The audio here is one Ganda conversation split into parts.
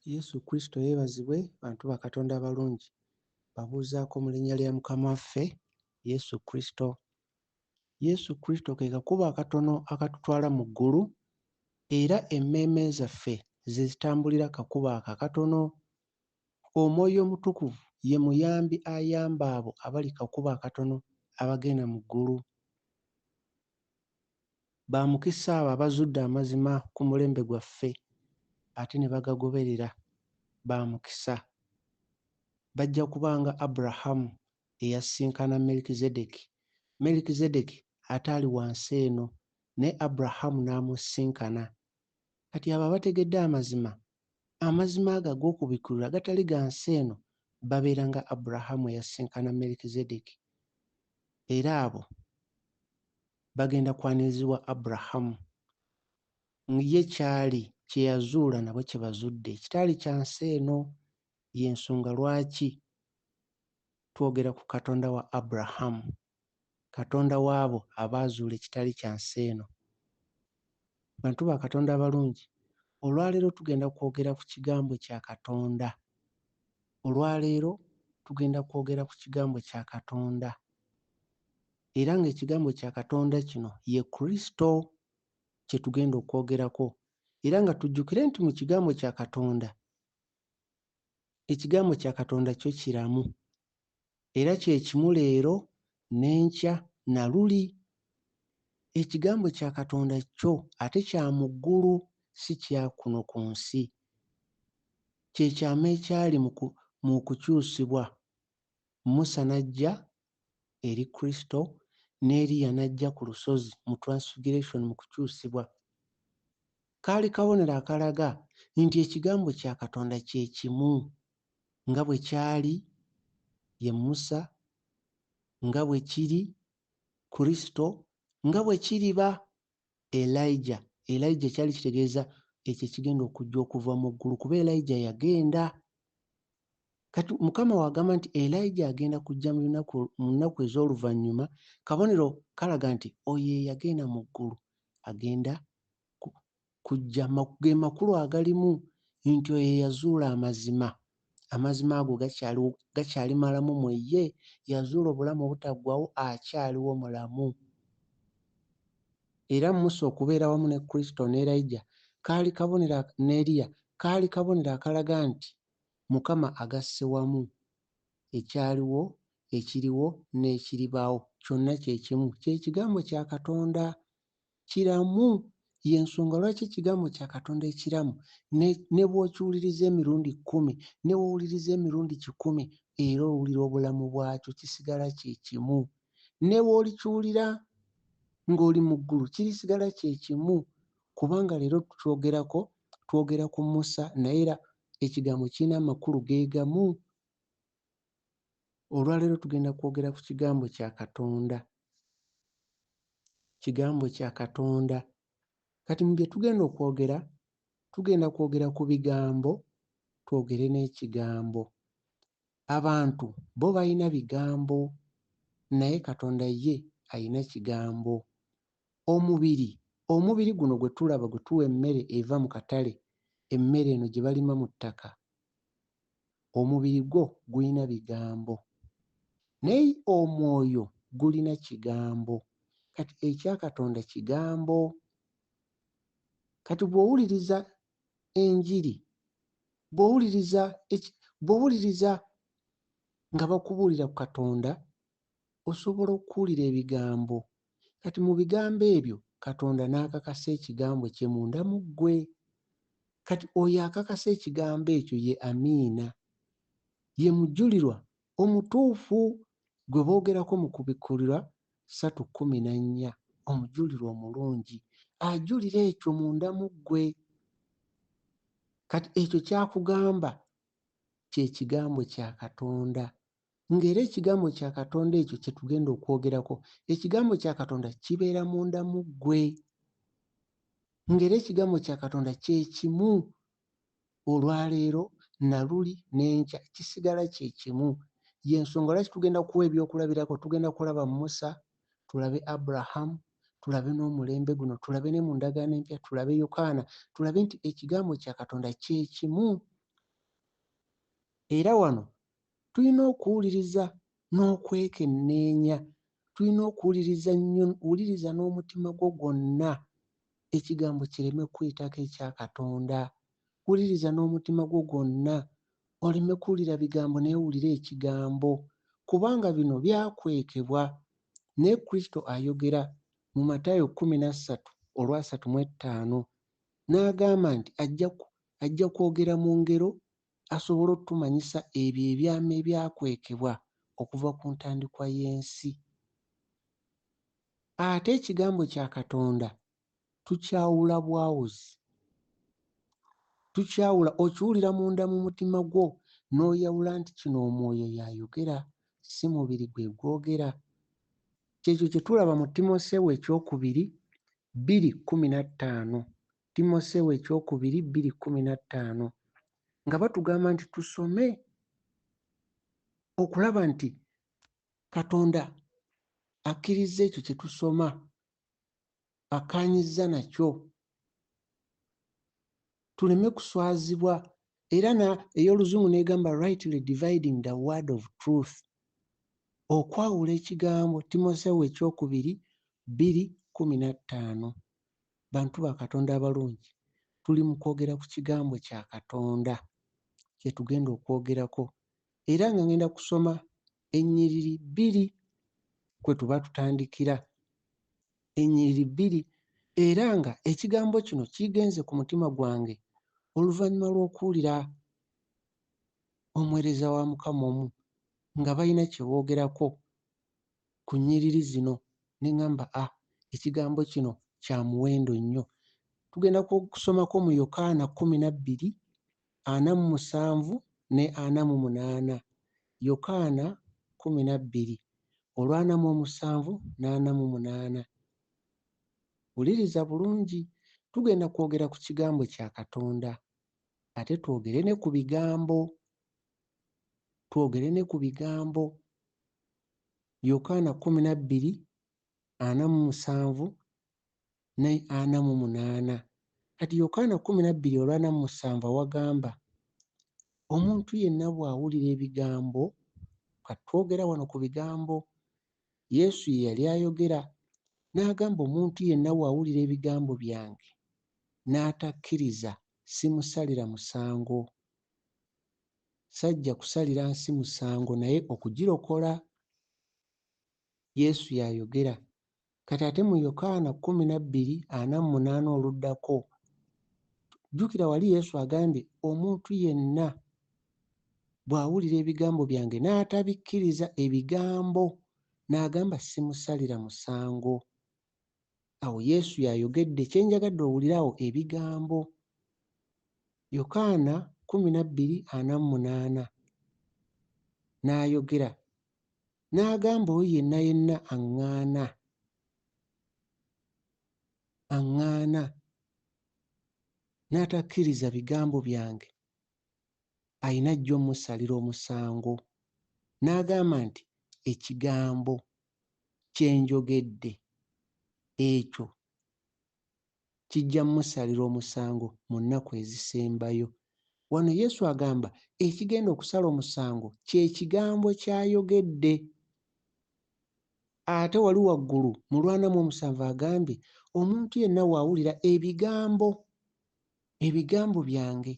Yesu Kristo yeebazibwe bantu ba Katonda abalungi. Mbabuuzaako mu linnya lya Mukama waffe Yesu Kristo. Yesu Kristo ke kakubo akatono akatutwala mu ggulu era emmeeme zaffe ze zitambulira kakubo ako akatono. Omwoyo Omutukuvu ye muyambi ayamba abo abali kakubo akatono abagenda mu ggulu. Ba mukisa abo abazudde amazima ku mulembe gwaffe ate ne bagagoberera. Ba mukisa. Bajja kuba nga Aburahamu eyasisinkana Melikizedeki. Melikizedeki ataali wa nsi eno, naye Aburahamu n'amusisinkana. Kati abo abategedde amazima, amazima ago ag'okubikkulirwa agatali ga nsi eno, babeera nga Aburahamu eyasisinkana Melikizedeki. Era abo bagenda kwanirizibwa Aburahamu. Ye ky'ali, kye yazuula nabo kye bazudde, ekitaali kya nsi eno. Y'ensonga lwaki twogera ku Katonda wa Aburahamu, Katonda w'abo abaazuula ekitali kya nsi eno. Bantu ba Katonda abalungi, olwaleero tugenda kwogera ku kigambo kya Katonda. Olwaleero tugenda kwogera ku kigambo kya Katonda. Era ng'ekigambo kya Katonda kino ye Kristo kye tugenda okwogerako. Era nga tujjukire nti mu kigambo kya Katonda, ekigambo kya Katonda kyo kiramu. Era kye kimu leero n'enkya na luli. Ekigambo kya Katonda kyo ate kya mu ggulu si kya kuno ku nsi. Kye kyama ekyali mu kukyusibwa. Musa n'ajja eri Kristo, ne Eriya n'ajja ku lusozi mu Transfiguration, mu kukyusibwa. Kaali kabonero akalaga nti ekigambo kya Katonda kye kimu nga bwe kyali ye Musa, nga bwe kiri Kristo, nga bwe kiriba Elijah. Elijah kyali kitegeeza ekyo ekigenda okujja okuva mu ggulu, kuba Elijah yagenda. Kati Mukama w'agamba nti Elijah agenda kujja mu nnaku ez'oluvannyuma, kabonero kalaga nti oyo eyagenda mu ggulu agenda kujja. Ge makulu agalimu nti oyo eyazuula amazima, amazima ago gakyali malamu mu ye, yazuula obulamu obutaggwaawo, akyaliwo mulamu. Era Musa okubeera wamu ne Kristo ne Elijah kaali kabonero ne Eriya kaali kabonero akalaga nti Mukama agasse wamu ekyaliwo, ekiriwo n'ekiribaawo, kyonna kye kimu. Kye kigambo kya Katonda kiramu. Y'ensonga lwaki ekigambo kya Katonda ekiramu ne bw'okiwuliriza emirundi 10, ne bw'owuliriza emirundi 100, era owulira obulamu bwakyo, kisigala kye kimu. Ne bw'olikiwulira ng'oli mu ggulu, kirisigala kye kimu, kubanga leero tukyogerako, twogera ku Musa, naye era ekigambo kirina amakulu ge gamu. Olwaleero tugenda kwogera ku kigambo kya Katonda. Kigambo kya Katonda. Kati mu bye tugenda okwogera, tugenda kwogera ku bigambo, twogere n'ekigambo. Abantu bo balina bigambo, naye Katonda ye alina kigambo. Omubiri, omubiri guno gwe tulaba gwe tuwa emmere eva mu katale, emmere eno gye balima mu ttaka, omubiri gwo gulina bigambo, naye omwoyo gulina kigambo. Kati ekya Katonda kigambo. Kati bw'owuliriza enjiri, bw'owuliriza nga bakubuulira ku Katonda, osobola okuwulira ebigambo. Kati mu bigambo ebyo Katonda n'akakasa ekigambo kye munda mu ggwe. Kati oyo akakasa ekigambo ekyo ye Amiina, ye mujulirwa omutuufu gwe boogerako mu Kubikkulirwa 3:14, omujulirwa omulungi ajulira ekyo munda mu ggwe. Kati ekyo ky'akugamba kye kigambo kya Katonda. Ng'era ekigambo kya Katonda ekyo kye tugenda okwogerako, ekigambo kya Katonda kibeera munda mu ggwe. Ng'era ekigambo kya Katonda kye kimu olwaleero na luli n'enkya, kisigala kye kimu. Y'ensonga lwaki tugenda kuwa ebyokulabirako, tugenda kulaba Musa, tulabe Aburahamu, tulabe n'omulembe guno, tulabe ne mu ndagaano empya, tulabe Yokaana, tulabe nti ekigambo kya Katonda kye kimu Era wano tulina okuwuliriza n'okwekenneenya. Tulina okuwuliriza nnyo, wuliriza n'omutima gwo gwonna, ekigambo kireme kukuyitako ekya Katonda. Wuliriza n'omutima gwo gwonna, oleme kuwulira bigambo naye wulira ekigambo, kubanga bino byakwekebwa. Naye Kristo ayogera mu Matayo 13 olwasatu mu etaano n'agamba nti ajja kwogera mu ngero asobole otumanyisa ebyo ebyama ebyakwekebwa okuva ku ntandikwa y'ensi. Ate ekigambo kya Katonda tukyawula bwawuzi. Tukyawula, okiwulira munda mu mutima gwo n'oyawula nti kino omwoyo y'ayogera, si mubiri gwe gwogera. Kyekyo kye tulaba mu Timoseewo ekyokubiri 2:15. Timoseewo ekyokubiri 2:15 nga batugamba nti tusome okulaba nti Katonda akkirizza ekyo kye tusoma, akkaanyizza nakyo, tuleme kuswazibwa. Era na ey'oluzungu n'egamba rightly dividing the word of truth, okwawula ekigambo. Timoseewo ekyokubiri 2:15. Bantu ba Katonda abalungi, tuli mu kwogera ku kigambo kya Katonda kye tugenda okwogerako, era nga ngenda kusoma ennyiriri bbiri kwe tuba tutandikira, ennyiriri bbiri. Era nga ekigambo kino kigenze ku mutima gwange oluvannyuma lw'okuwulira omuweereza wa Mukama omu nga balina kye boogerako ku nnyiriri zino, ne ŋŋamba, a ekigambo kino kya muwendo nnyo. Tugenda kusomako mu Yokaana 12:47 ne 48. Yokaana 12 olw'47 n'48. Wuliriza bulungi, tugenda kwogera ku kigambo kya Katonda, ate twogere ne ku bigambo. Twogere ne ku bigambo. Yokaana 12:47 ne 48. Kati Yokaana 12 olw'47 awagamba, omuntu yenna bw'awulira ebigambo, kati twogera wano ku bigambo Yesu ye yali ayogera, n'agamba omuntu yenna bw'awulira ebigambo byange n'atakkiriza simusalira musango. Sajja kusalira nsi musango naye okugirokola. Yesu y'ayogera. Kati ate mu Yokaana 12:48 oluddako, jjukira wali Yesu agambye omuntu yenna bw'awulira ebigambo byange n'atabikkiriza ebigambo, n'agamba simusalira musango. Awo Yesu y'ayogedde, kye njagadde owulire awo ebigambo. Yokaana 12:48 n'ayogera n'agamba oyo yenna yenna aŋŋaana, aŋŋaana n'atakkiriza bigambo byange alina ajja omusalira omusango. N'agamba nti ekigambo kye njogedde ekyo kijja mmusalira omusango mu nnaku ezisembayo. Wano Yesu agamba ekigenda okusala omusango kye kigambo ky'ayogedde. Ate wali waggulu mu 47 agambye omuntu yenna bw'awulira ebigambo byange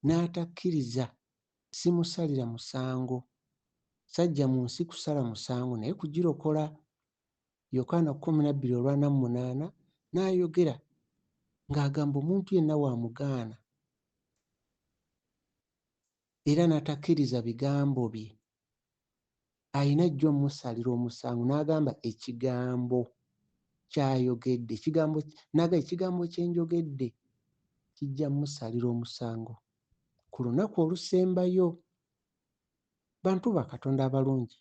n'atakkiriza simusalira musango. Sajja mu nsi kusala musango naye kugirokola. Yokaana 12 olw'48 n'ayogera ng'agamba omuntu yenna bw'amugaana era n'atakkiriza bigambo bye alina ajja omusalira omusango. N'agamba ekigambo ky'ayogedde, ekigambo, n'agamba ekigambo kye njogedde kijja mmusalira omusango ku lunaku olusembayo. Bantu ba Katonda abalungi,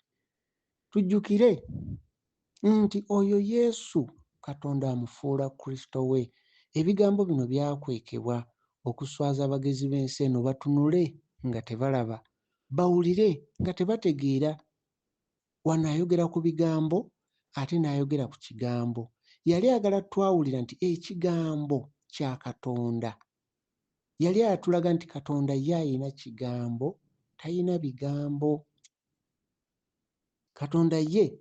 tujjukire nti oyo Yesu Katonda amufuula Kristo we. Ebigambo bino byakwekebwa okuswaza abagezi b'ensi eno, batunule nga tebalaba, bawulire nga tebategeera. Wano ayogera ku bigambo ate n'ayogera ku kigambo. Yali ayagala twawulira nti ekigambo kya Katonda. Yali atulaga nti Katonda ye alina kigambo, talina bigambo. Katonda ye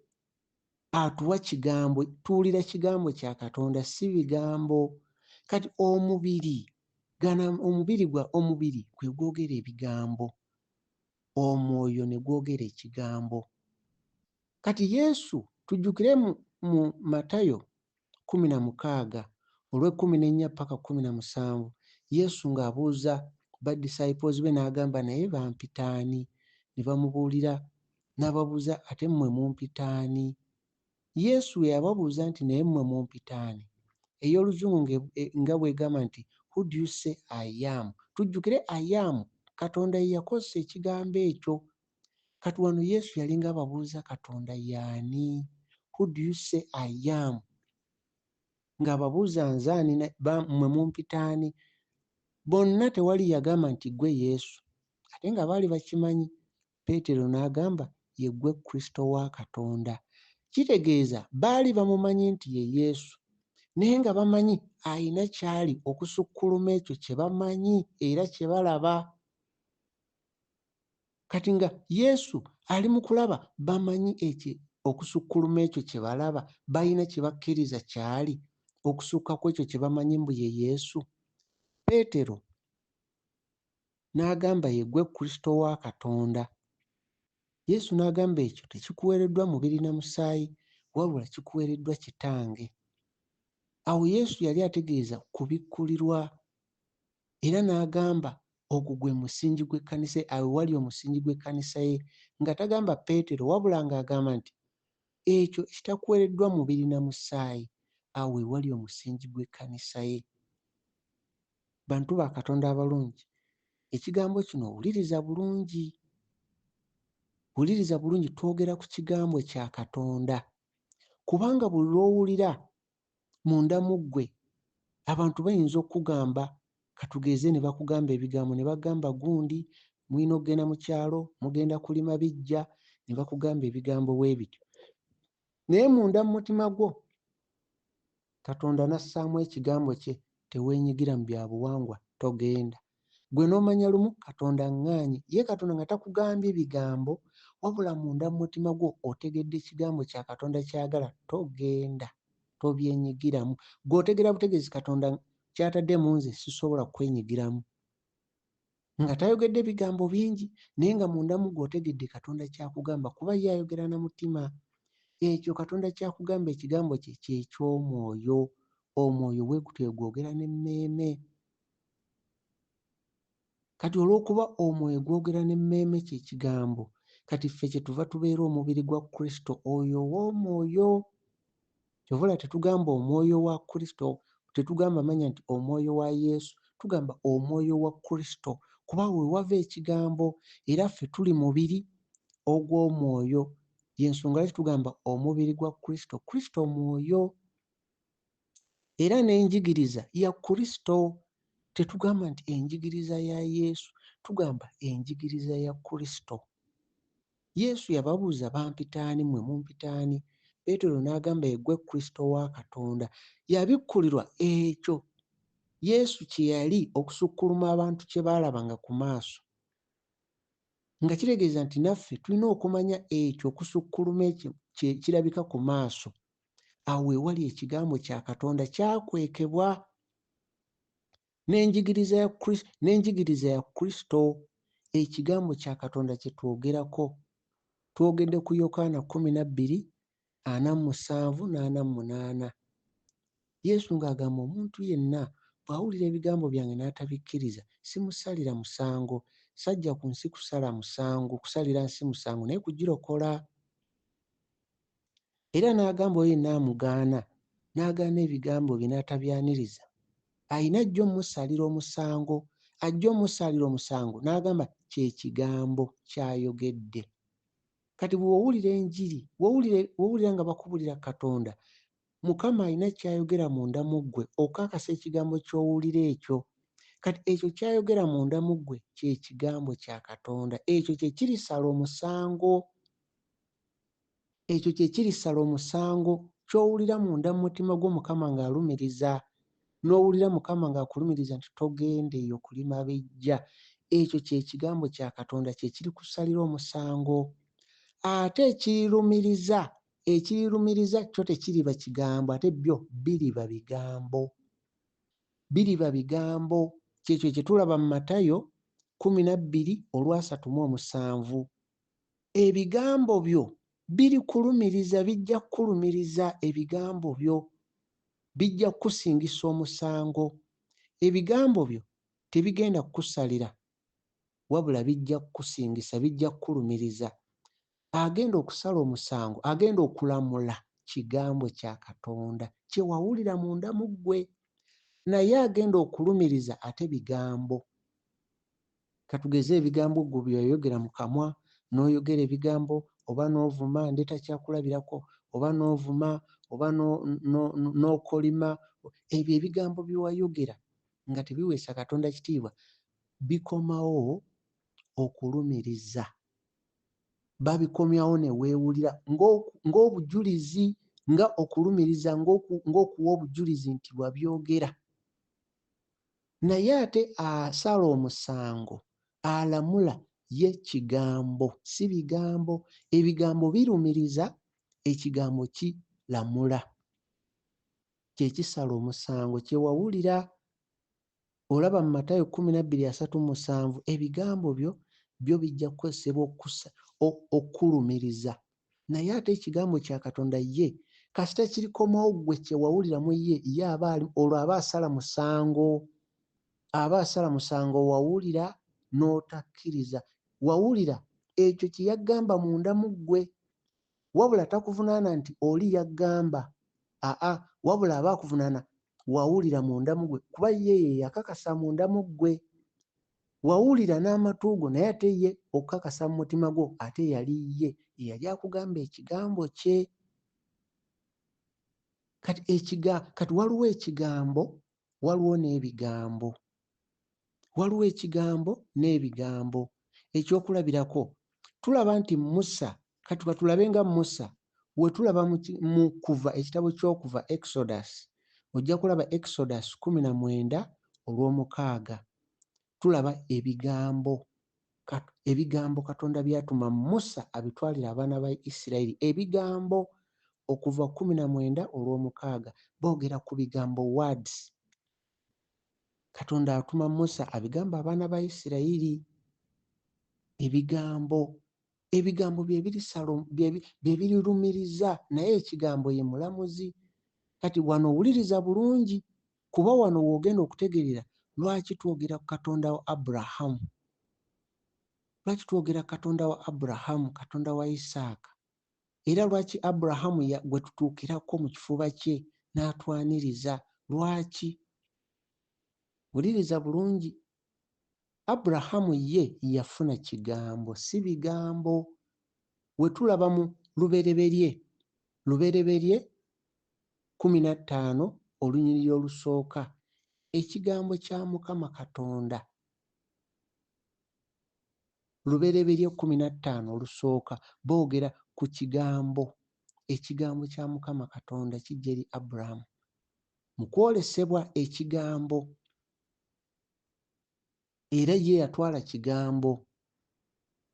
atuwa kigambo, tuwulira kigambo kya Katonda si bigambo. Kati omubiri gana omubiri gwa omubiri gwe gwogera ebigambo, omwoyo ne gwogera ekigambo. Kati Yesu tujjukire mu Matayo 16 olw'ekkumi n'ennya paka 17, Yesu ng'abuuza ba disciples be n'agamba naye bampita ani? Ne bamubuulira, n'ababuuza ate mmwe mumpita ani? Yesu bwe yababuuza nti naye mmwe mumpita ani? Ey'oluzungu nga bw'egamba nti who do you say I am? Tujjukire I am Katonda ye yakozesa ekigambo ekyo. Kati wano Yesu yalinga ababuuza Katonda y'ani? Who do you say I am? Ng'ababuuza nze ani mmwe mumpita ani? Bonna tewali yagamba nti ggwe Yesu, ate nga baali bakimanyi. Peetero n'agamba ye ggwe Kristo wa Katonda. Kitegeeza baali bamumanyi nti ye Yesu, naye nga bamanyi alina ky'ali okusukkuluma ekyo kye bamanyi era kye balaba. Kati nga Yesu ali mu kulaba bamanyi ekyo okusukkuluma ekyo kye balaba, balina kye bakkiriza ky'ali okusukka ku ekyo kye bamanyi mbu ye Yesu. Peetero n'agamba ye ggwe Kristo wa Katonda. Yesu n'agamba ekyo tekikuweereddwa mubiri na musaayi, wabula kikuweereddwa Kitange. Awo Yesu yali ategeeza kubikkulirwa. Era n'agamba ogwo gwe musingi gw'ekkanisa ye, awo wali omusingi gw'ekkanisa ye, nga tagamba Peetero, wabula ng'agamba nti ekyo ekitakuweereddwa mubiri na musaayi, awo we wali omusingi gw'ekkanisa ye. Bantu ba Katonda abalungi, ekigambo kino wuliriza bulungi, wuliriza bulungi, twogera ku kigambo kya Katonda, kubanga buli lw'owulira munda mu ggwe abantu bayinza okukugamba, katugeze ne bakugamba ebigambo ne bagamba gundi mulina okugenda mu kyalo, mugenda kulima biggya, ne bakugamba ebigambo bwe bityo, naye munda mu mutima gwo Katonda n'assaamu ekigambo kye, teweenyigira mu bya buwangwa, togenda. Ggwe n'omanya lumu Katonda aŋŋaanye. Ye Katonda nga takugambye bigambo, wabula munda mu mutima gwo otegedde kigambo kya Katonda ky'ayagala, togenda, tobyenyigiramu. Ggwe otegeera butegeezi Katonda ky'atadde mu nze sisobola kwenyigiramu. Nga tayogedde bigambo bingi, naye nga munda mu ggwe otegedde Katonda ky'akugamba, kuba ye ayogera na mutima. Ekyo Katonda ky'akugamba ekigambo kye kye ky'omwoyo. Omwoyo bwe gutyo bwe gwogera n'emmeeme. Kati olw'okuba omwoyo gwogera n'emmeeme kye kigambo, kati ffe kye tuva tubeera omubiri gwa Kristo, oyo ow'omwoyo. Kyova olaba tetugamba omwoyo wa Kristo, tetugamba manya nti omwoyo wa Yesu, tugamba omwoyo wa Kristo, kuba we wava ekigambo, era ffe tuli mubiri ogw'omwoyo. Y'ensonga lwaki tugamba omubiri gwa Kristo. Kristo mwoyo. Era n'enjigiriza ya Kristo. Tetugamba nti enjigiriza ya Yesu, tugamba enjigiriza ya Kristo. Yesu yababuuza bampita ani, mmwe mumpita ani? Peetero n'agamba ye ggwe Kristo wa Katonda. Yabikkulirwa ekyo Yesu kye yali okusukkuluma abantu kye baalabanga ku maaso. Nga kitegeeza nti naffe tulina okumanya ekyo okusukkuluma ekyo kye kirabika ku maaso. Awo we wali ekigambo kya Katonda kyakwekebwa n'enjigiriza ya n'enjigiriza ya Kristo, ekigambo kya Katonda kye twogerako. Twogedde ku Yokaana 12, 47 n'48. Yesu ng'agamba omuntu yenna bw'awulira ebigambo byange n'atabikkiriza, simusalira musango. Sajja ku nsi kusala musango, kusalira nsi musango, naye kugirokola. Era n'agamba oyo yenna amugaana, n'agaana ebigambo bye n'atabyaniriza, alina ajja omusalira omusango, ajja omusalira omusango, n'agamba kye kigambo ky'ayogedde. Kati bw'owulira enjiri, bw'owulira nga bakubulira Katonda, Mukama alina ky'ayogera munda mu ggwe okakasa ekigambo ky'owulira ekyo. Kati ekyo ky'ayogera munda mu ggwe kye kigambo kya Katonda. Ekyo kye kirisala omusango. Ekyo kye kirisala omusango ky'owulira munda mu mutima gwo Mukama ng'alumiriza, n'owulira Mukama ng'akulumiriza nti togenda eyo kulima bijja. Ekyo kye Kigambo kya Katonda kye kirikusalira omusango. Ate ekirirumiriza, ekirirumiriza kyo tekiriba Kigambo, ate byo biriba bigambo. Biriba bigambo. Ky'ekyo kye tulaba mu Matayo 12 olw'asatu mu omusanvu. Ebigambo byo birikulumiriza, bijja kukulumiriza ebigambo byo. Bijja kukusingisa omusango. Ebigambo byo tebigenda kukusalira, wabula bijja kukusingisa, bijja kukulumiriza. Agenda okusala omusango, agenda okulamula Kigambo kya Katonda kye wawulira munda mu ggwe. Naye agenda okulumiriza ate bigambo. Katugeze ebigambo ggwe bye wayogera mu kamwa, n'oyogera ebigambo oba n'ovuma, ndeeta kyakulabirako, oba n'ovuma oba n'okolima, ebyo ebigambo bye wayogera nga tebiweesa Katonda kitiibwa bikomawo okulumiriza. Babikomyawo ne weewulira ng'obujulizi, nga okulumiriza, ng'okuwa obujulizi nti wabyogera. Naye ate asala omusango, alamula ye Kigambo, si bigambo. Ebigambo birumiriza, Ekigambo kiramula. Kye kisala omusango kye wawulira. Olaba mu Matayo 12:37, ebigambo byo byo bijja kukozesebwa okukulumiriza. Naye ate Ekigambo kya Katonda ye kasita kirikomawo ggwe kye wawulira mu ye, ye aba ali, olwo aba asala musango. Aba asala musango wawulira n'otakkiriza. Wawulira ekyo kye yagamba munda mu ggwe. Wabula takuvunaana nti oli yagamba. Aa, wabula aba akuvunaana wawulira munda mu ggwe, kuba ye ye yakakasa munda mu ggwe. Wawulira n'amatu go, naye ate ye okukakasa mu mutima gwo, ate yali ye eyali akugamba ekigambo kye. Kati kati waliwo ekigambo, waliwo n'ebigambo. Waliwo ekigambo n'ebigambo. Ekyokulabirako, tulaba nti Musa, kati katulabe nga Musa, we tulaba mu Kuva, ekitabo ky'Okuva, Exodus, ojja kulaba Exodus 19 olw'omukaaga. Tulaba ebigambo, ebigambo Katonda by'atuma Musa abitwalire abaana ba Isirayiri. Ebigambo okuva 19 olw'omukaaga boogera ku bigambo, words. Katonda atuma Musa abigamba abaana ba Isirayiri. Ebigambo, ebigambo bye birirumiriza, naye ekigambo ye mulamuzi. Kati wano owuliriza bulungi, kuba wano w'ogenda okutegeerera lwaki twogera ku Katonda wa Aburahamu. Lwaki twogera ku Katonda wa Aburahamu, Katonda wa Isaaka. Era lwaki Aburahamu gwe tutuukirako mu kifuba kye n'atwaniriza? Lwaki? Wuliriza bulungi. Aburahamu ye yafuna kigambo, si bigambo. We tulaba mu Lubereberye, Lubereberye 15 olunyiriri olusooka, ekigambo kya Mukama Katonda. Lubereberye 15 olusooka boogera ku kigambo. Ekigambo kya Mukama Katonda kijja eri Aburahamu. Mu kwolesebwa ekigambo, era ye yatwala kigambo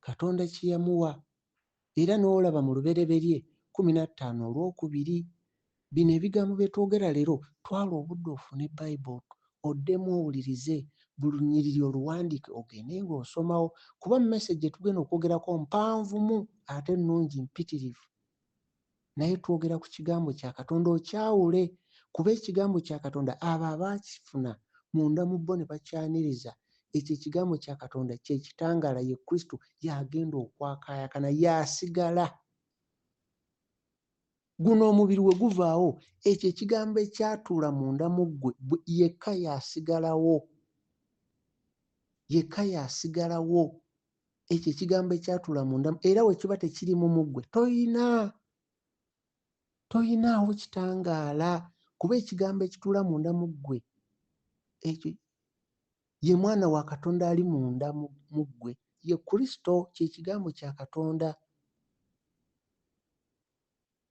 Katonda kye yamuwa. Era n'olaba mu Lubereberye 15 olwokubiri. Bino ebigambo bye twogera leero, twala obudde ofune Bayibuli, oddemu owulirize buli lunyiriri oluwandiike ogende ng'osomawo, kuba message gye tugenda okwogerako mpanvumu ate nnungi mpitirivu. Naye twogera ku kigambo kya Katonda okyawule, kuba ekigambo kya Katonda abo abaakifuna munda mu bo ne bakyaniriza, ekyo ekigambo kya Katonda kye kitangaala, ye Kristo y'agenda okwakaayakana, y'asigala. Guno omubiri we guvaawo, ekyo ekigambo ekyatuula munda mu ggwe yekka y'asigalawo. Yekka y'asigalawo. Ekyo ekigambo ekyatuula munda, era we kiba tekirimu mu ggwe, toyinaawo kitangaala, kuba ekigambo ekituula munda mu ggwe, ekyo ye mwana wa Katonda ali munda mu ggwe, ye Kristo, kye kigambo kya Katonda.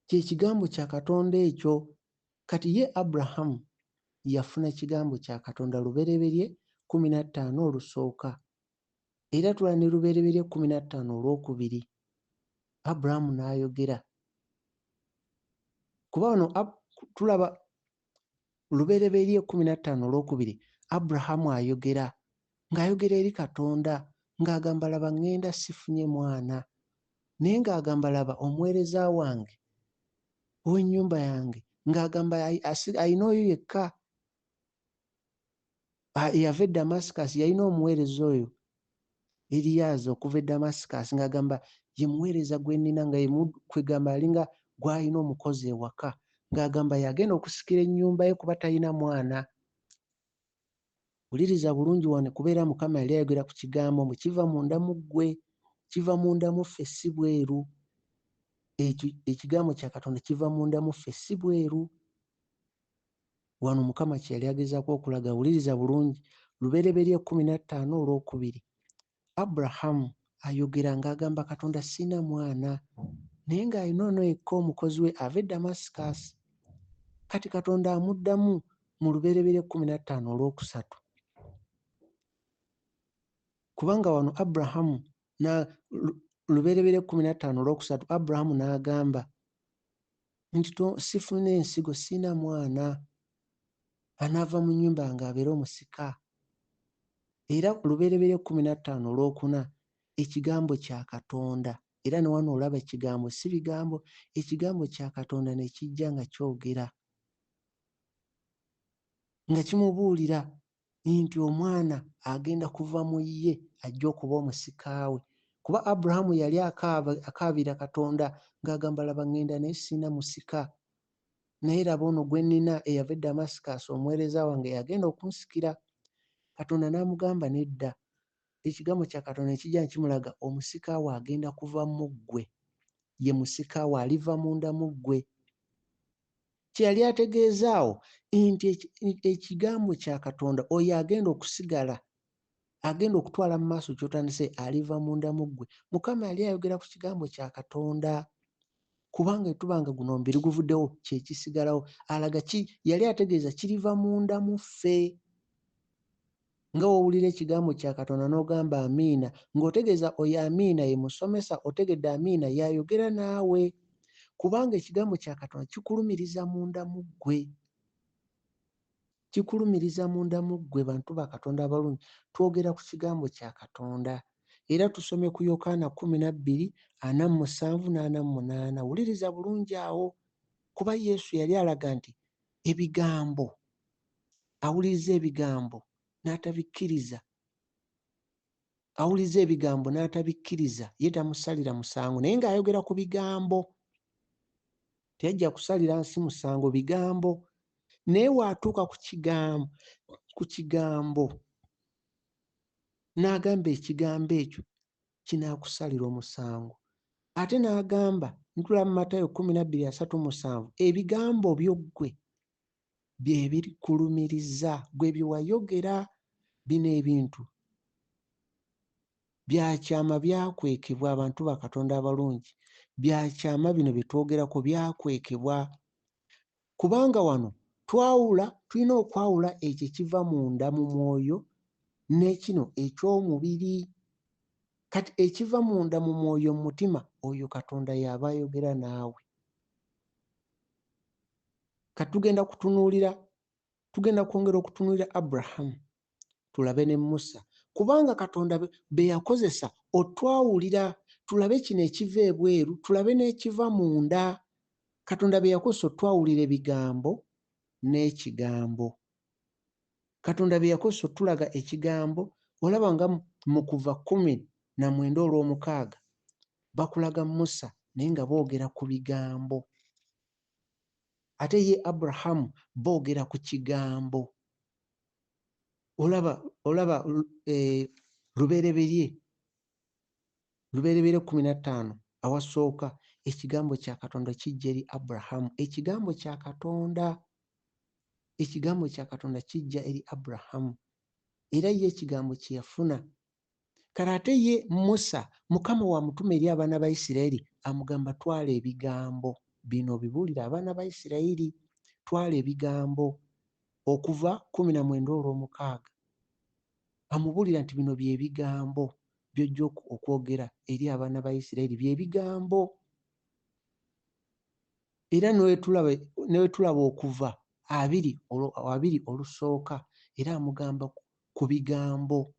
Kye kigambo kya Katonda ekyo. Kati ye Aburahamu yafuna kigambo kya Katonda, Lubereberye 15 olusooka. Era tulaba ne Lubereberye 15 olwokubiri, Aburahamu n'ayogera. Kuba wano tulaba Lubereberye 15 olwokubiri, Aburahamu ayogera, ng'ayogera eri Katonda, ng'agamba laba ŋŋenda sifunye mwana. Naye ng'agamba laba omuweereza wange ow'ennyumba yange, ng'agamba alina oyo yekka eyava e Damascus, yalina omuweereza oyo Eriyaaza okuva e Damascus, ng'agamba ye muweereza gwe nnina, nga kwegamba alinga gw'alina omukozi ewaka, ng'agamba yagenda okusikira ennyumba ye kuba talina mwana. Wuliriza bulungi wano, kubeera Mukama yali ayogera ku kigambo mbu kiva munda mu ggwe, kiva munda mu ffe si bweru. Ekyo ekigambo kya Katonda kiva munda mu ffe si bweru. Wano Mukama kye yali agezaako okulaga, wuliriza bulungi, Lubereberye 15 olwokubiri. Aburahamu ayogera ng'agamba Katonda sirina mwana, naye ng'alina ono yekka omukozi we ava e Damascus. Kati Katonda amuddamu mu Lubereberye 15 olwokusatu. Kubanga wano Aburahamu na Lubereberye 15 olwokusatu, Aburahamu n'agamba nti sifuna ensigo, sirina mwana anaava mu nnyumba yange abeere omusika. Era Lubereberye 15 olwokuna, ekigambo kya Katonda, era ne wano olaba ekigambo si bigambo, ekigambo kya Katonda ne kijja nga kyogera, nga kimubuulira nti omwana agenda kuva mu ye ajja okuba omusika we. Kuba Aburahamu yali akaabira Katonda ng'agamba laba ŋŋenda naye sirina musika. Naye laba ono gwe nnina eyava e Damascus, omuweereza wange yagenda okunsikira. Katonda n'amugamba nedda. Ekigambo kya Katonda ne kijja ne kimulaga omusika we agenda kuva mu ggwe. Ye musika we aliva munda mu ggwe. Kye yali ategeeza awo nti ekigambo kya Katonda oyo agenda okusigala, agenda okutwala mu maaso ky'otandise aliva munda mu ggwe. Mukama yali ayogera ku kigambo kya Katonda. Kubanga tubanga guno omubiri guvuddewo kye kisigalawo. Alaga ki yali ategeeza kiriva munda mu ffe. Nga w'owulira ekigambo kya Katonda n'ogamba amiina, ng'otegeeza oyo amiina ye musomesa, otegedde amiina y'ayogera naawe. Kubanga ekigambo kya Katonda kikulumiriza munda mu ggwe. Kikulumiriza munda mu ggwe, bantu ba Katonda abalungi. Twogera ku kigambo kya Katonda. Era tusome ku Yokaana 12, 47 n'48. Wuliriza bulungi awo. Kuba Yesu yali alaga nti ebigambo, awuliriza ebigambo n'atabikkiriza. Awuliriza ebigambo n'atabikkiriza, ye tamusalira musango. Naye ng'ayogera ku bigambo, teyajja kusalira nsi musango, bigambo. Naye bw'atuuka ku kigambo, n'agamba ekigambo ekyo kinaakusalira omusango. Ate n'agamba, ntula mu Matayo 12:37, ebigambo byo ggwe bye birikulumiriza, ggwe bye wayogera. Bino ebintu bya kyama byakwekebwa abantu ba Katonda abalungi. Bya kyama bino bye twogerako byakwekebwa. Kubanga wano twawula, tulina okwawula ekyo ekiva munda mu mwoyo n'ekino eky'omubiri. Kati ekiva munda mu mwoyo mu mutima, oyo Katonda y'aba ayogera naawe. Kati tugenda kutunuulira, tugenda kwongera okutunuulira Aburahamu, tulabe ne Musa. Kubanga Katonda be yakozesa otwawulira, tulabe kino ekiva ebweru, tulabe n'ekiva munda. Katonda be yakozesa otwawulira ebigambo n'ekigambo. Katonda bye yakozesa otulaga ekigambo, olaba nga mu kuva 19 olw'omukaaga bakulaga Musa naye nga boogera ku bigambo. Ate ye Aburahamu boogera ku kigambo. Olaba Lubereberye 15 awasooka ekigambo kya Katonda kijja eri Aburahamu. Ekigambo kya Katonda, ekigambo kya Katonda kijja eri Aburahamu. Era ye ekigambo kye yafuna. Kale ate ye Musa, Mukama wamutuma eri abaana ba Isirayiri, amugamba twala ebigambo bino obibuulire abaana ba Isirayiri. Twala ebigambo okuva 19 olw'omukaaga. Amubuulira nti bino bye bigambo. by'ojja okwogera eri abaana ba Isirayiri, bye bigambo. Era ne we tulaba Okuva 2 olusooka, era amugamba ku bigambo.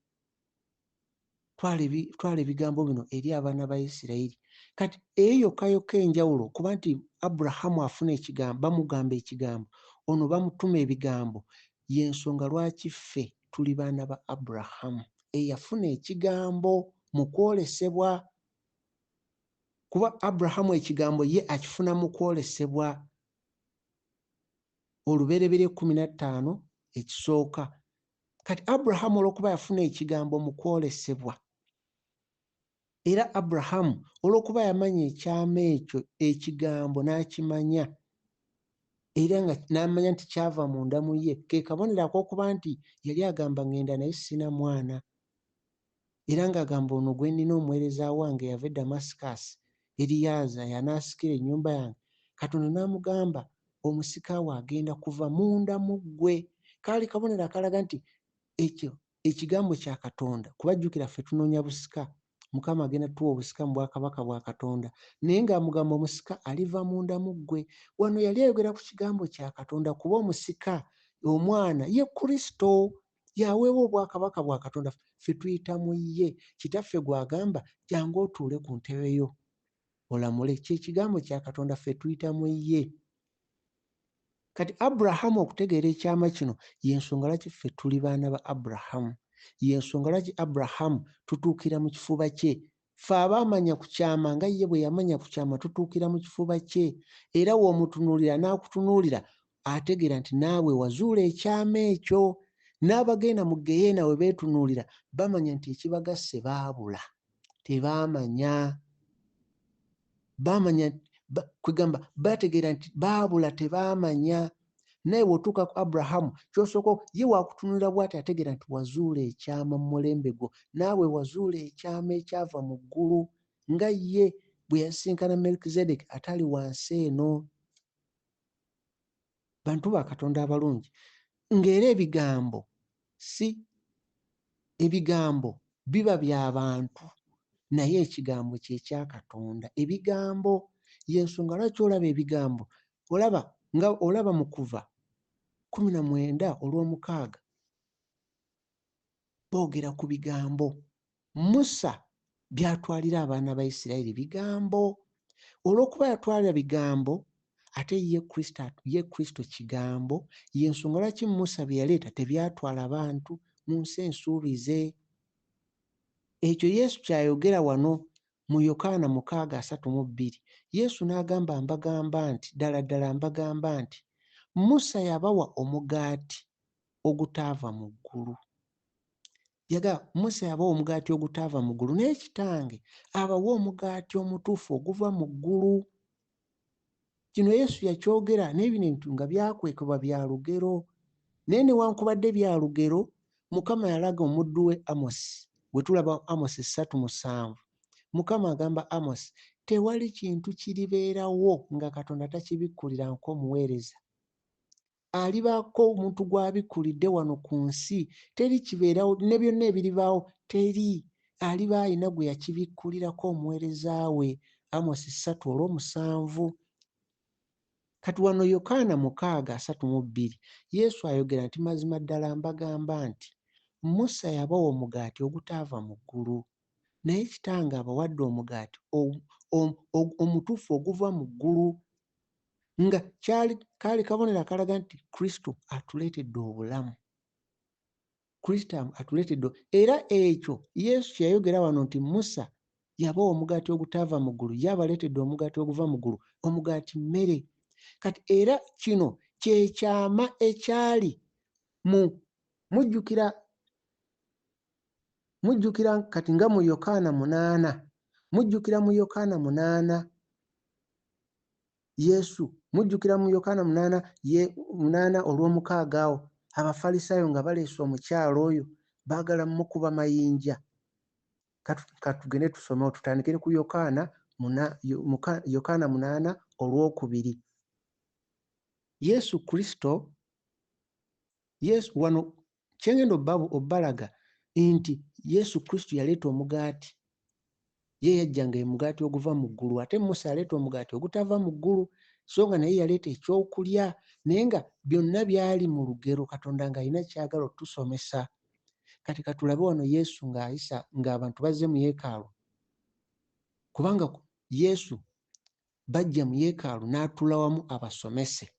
Twala ebigambo bino eri abaana ba Isirayiri. Kati eyo yokka yokka enjawulo, kuba nti Aburahamu afuna ekigambo, bamugamba ekigambo, ono bamutuma ebigambo, y'ensonga lwaki ffe tuli baana ba Aburahamu eyafuna ekigambo mu kwolesebwa. Kuba Aburahamu ekigambo ye akifuna mu kwolesebwa. Olubereberye 15 ekisooka. Kati Aburahamu olw'okuba yafuna ekigambo mu kwolesebwa, era Aburahamu olw'okuba yamanya ekyama ekyo, ekigambo n'akimanya, era nga n'amanya nti kyava munda mu ye, ke kabonero ak'okuba nti yali agamba ŋŋenda naye sina mwana. Era ng'agamba ono gwe nnina omuweereza wange yava e Damascus, Eriyaaza y'anaasikira ennyumba yange. Katonda n'amugamba omusika we agenda kuva munda mu ggwe. Kaali kabonero akalaga nti ekyo ekigambo kya Katonda, kuba jjukira ffe tunoonya busika, Mukama agenda tuwa obusika mu bwakabaka bwa Katonda, naye ng'amugamba omusika aliva munda mu ggwe. Wano yali ayogera ku kigambo kya Katonda, kuba omusika omwana ye Kristo, y'aweebwa obwakabaka bwa Katonda, ffe tuyita mu ye. Kitaffe gw'agamba jangu otuule ku ntebe yo olamule, kye kigambo kya Katonda, ffe tuyita mu ye. Kati Aburahamu okutegeera ekyama kino, y'ensonga lwaki ffe tuli baana ba Aburahamu, y'ensonga lwaki Aburahamu tutuukira mu kifuba kye. Ffe abaamanya ku kyama nga ye bwe yamanya ku kyama, tutuukira mu kifuba kye. Era w'omutunuulira n'akutunuulira, ategeera nti naawe wazuula ekyama ekyo. N'abagenda mu ggeyeena we beetunuulira, bamanya nti ekibagasse baabula, tebaamanya. Baamanya, kwegamba bategeera nti baabula, tebaamanya. Naye bw'otuuka ku Aburahamu, ky'osooka ye waakutunuulira bw'ati, ategeera nti wazuula ekyama mu mulembe gwo, naawe wazuula ekyama ekyava mu ggulu, nga ye bwe yasisinkana Melkizedeki atali wansi eno. Bantu ba Katonda abalungi, ng'era ebigambo si ebigambo biba bya bantu, naye ekigambo kye kya Katonda. Ebigambo y'ensonga lwaki olaba ebigambo, olaba nga olaba mu Kuva 19 olw'omukaaga boogera ku bigambo. Musa by'atwalira abaana ba Isirayiri bigambo. Olw'okuba yatwalira bigambo, ate ye Kristo, ye Kristo kigambo, y'ensonga lwaki Musa bye yaleeta tebyatwala bantu mu nsi ensuubize. Ekyo Yesu ky'ayogera wano mu Yokaana 6:32. Yesu n'agamba, mbagamba nti, ddala ddala mbagamba nti, Musa yabawa omugaati ogutaava mu ggulu. Musa yabawa omugaati ogutaava mu ggulu, naye Kitange abawa omugaati omutuufu oguva mu ggulu. Kino Yesu yakyogera, naye bino ebintu nga byakwekebwa bya lugero. Naye newankubadde bya lugero, Mukama yalaga omuddu we Amosi, bwe tulaba Amosi 3:7. Mukama agamba Amosi, tewali kintu kiribeerawo nga Katonda takibikkulira nk'omuweereza. Alibaako omuntu gw'abikkulidde wano ku nsi, teri kibeerawo, ne byonna ebiribaawo teri. Aliba alina gwe yakibikkulirako omuweereza we. Amosi 3:7. Kati wano Yokaana 6:32, Yesu ayogera nti mazima ddala mbagamba nti Musa yabawa omugaati ogutaava mu ggulu, naye Kitange abawadde omugaati omutuufu oguva mu ggulu. Nga kaali kabonero akalaga nti Kristo atuleetedde obulamu. Kristo atuleetedde, era ekyo Yesu kye yayogera wano nti Musa yabawa omugaati ogutaava mu ggulu, ye abaleetedde omugaati oguva mu ggulu. Omugaati mmere. Kati era kino kye kyama ekyali mu, mujjukira kati nga mu Yokaana 8, mujjukira mu Yokaana 8, Yesu, mujjukira mu Yokaana 8, ye 8 olw'omukaaga awo, Abafalisaayo nga baleese omukyala oyo, baagala mmukuba mayinja. Katugende tusome, tutandikire ku Yokaana 8 olwokubiri. Yesu Kristo, Yesu wano kye ngenda obbalaga Nti Yesu Kristo yaleeta omugaati, ye yajja nga ye mugaati oguva mu ggulu, ate Musa yaleeta omugaati ogutava mu ggulu, so nga naye yaleeta ekyokulya, naye nga byonna byali mu lugero, Katonda ng'alina ky'ayagala otusomesa. Kati katulabe wano Yesu ng'ayisa ng'abantu bazze mu yeekaalu, kubanga Yesu bajja mu yeekaalu n'atuula wamu abasomese.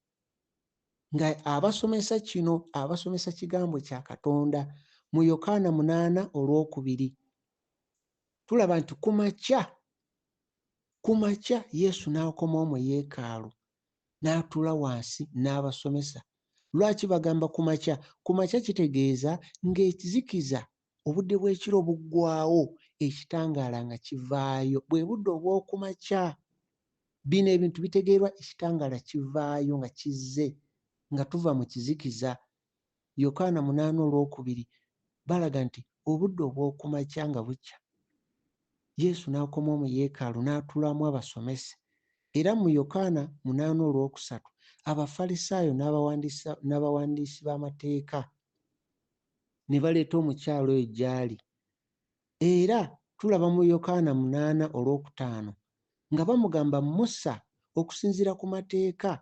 Nga abasomesa kino, abasomesa kigambo kya Katonda. Mu Yokaana 8:2 tulaba nti ku makya, ku makya Yesu n'akomawo mu yeekaalu n'atuula wansi n'abasomesa. Lwaki bagamba ku makya? Ku makya kitegeeza ng'ekizikiza obudde bw'ekiro buggwaawo, ekitangaala nga kivaayo. Bwe budde obw'oku makya. Bino ebintu bitegeerwa ekitangaala kivaayo nga kizze, nga tuva mu kizikiza. Yokaana 8:2 balaga nti obudde obw'oku makya nga bukya, Yesu n'akomawo mu yeekaalu n'atuulamu abasomese. Era mu Yokaana 8:3 Abafalisaayo n'abawandiisi b'amateeka ne baleeta omukyala oyo gy'ali. Era tulaba mu Yokaana 8:5 nga bamugamba Musa okusinziira ku mateeka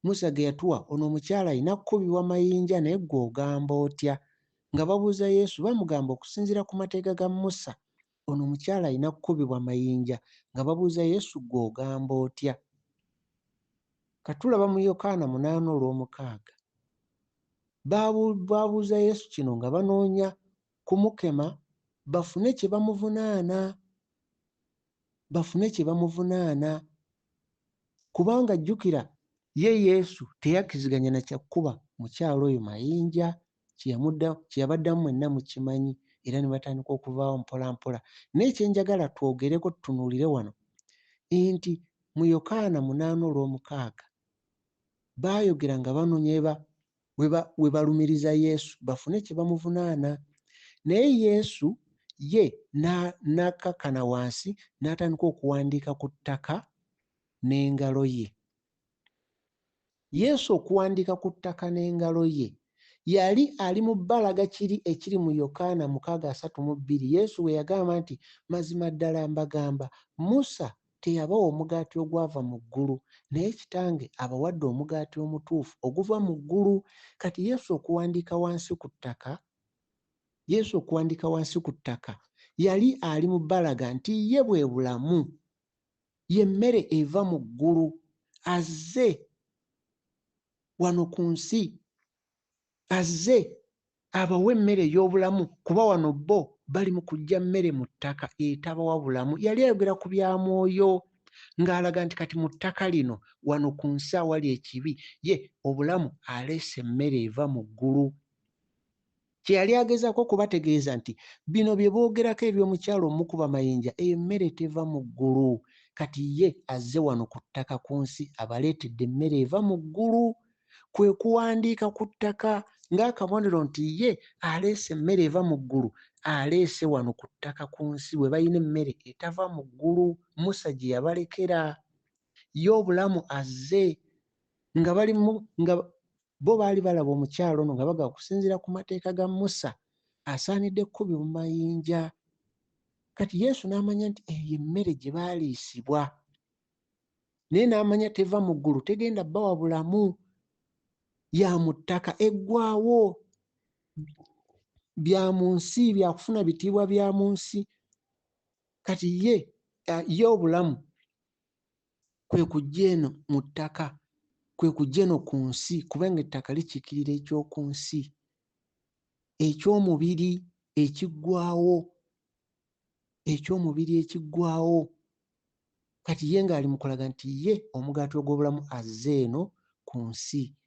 Musa ge yatuwa, ono omukyala alina kukubibwa mayinja, naye ggwe ogamba otya? Nga babuuza Yesu, bamugamba okusinziira ku mateeka ga Musa, ono omukyala alina kukubibwa mayinja. Nga babuuza Yesu, ggwe ogamba otya? Katulaba mu Yokaana 8:6. Babuuza Yesu kino nga banoonya kumukema bafune kye bamuvunaana. Bafune kye bamuvunaana. Kubanga jjukira ye Yesu teyakkiriziganya na kya kukuba mukyala oyo mayinja, kye yabaddamu mwenna mukimanyi, era ne batandika okuvaawo mpola mpola. Naye kye njagala twogereko tutunuulire wano nti mu Yokaana 8:6 baayogera nga banoonya we balumiriza Yesu bafune kye bamuvunaana. Naye Yesu ye n'akkakkana wansi n'atandika okuwandiika ku ttaka n'engalo ye. Yesu okuwandiika ku ttaka n'engalo ye yali ali mu bbalaga kiri ekiri mu Yokaana 6:32, Yesu bwe yagamba nti, mazima ddala mbagamba, Musa teyabawa omugaati ogwava mu ggulu, naye Kitange abawadde omugaati omutuufu oguva mu ggulu. Kati Yesu okuwandiika wansi ku ttaka, Yesu okuwandiika wansi ku ttaka, yali ali mu bbalaga nti ye bwe bulamu, ye mmere eva mu ggulu, azze wano ku nsi, azze abawe emmere ey'obulamu, kuba wano bo bali mu kuggya mmere mu ttaka etabawa bulamu. Yali ayogera ku bya mwoyo, ng'alaga nti kati mu ttaka lino wano ku nsi awali ekibi, ye obulamu aleese emmere eva mu ggulu. Kye yali agezaako okubategeeza nti bino bye boogerako eby'omukyala omukuba mayinja, emmere teva mu ggulu. Kati ye azze wano ku ttaka ku nsi abaleetedde emmere eva mu ggulu. Kwe kuwandiika ku ttaka ng'akabonero nti ye aleese emmere eva mu ggulu, aleese wano ku ttaka ku nsi we balina emmere etava mu ggulu Musa gye yabalekera. Ye obulamu azze nga bali mu, nga bo baali balaba omukyala ono nga bagamba okusinziira ku mateeka ga Musa asaanidde kukubibwa mayinja. Kati Yesu n'amanya nti eyo emmere gye baaliisibwa, naye n'amanya teva mu ggulu, tegenda bawa bulamu, ya mu ttaka eggwaawo, bya mu nsi, bya kufuna bitiibwa bya mu nsi. Kati ye obulamu kwe kujja eno mu ttaka, kwe kujja eno ku nsi, kubanga ettaka likiikirira eky'oku nsi, eky'omubiri ekiggwaawo, eky'omubiri ekiggwaawo. Kati ye ng'ali mu kulaga nti ye omugaati ogw'obulamu azze eno ku nsi,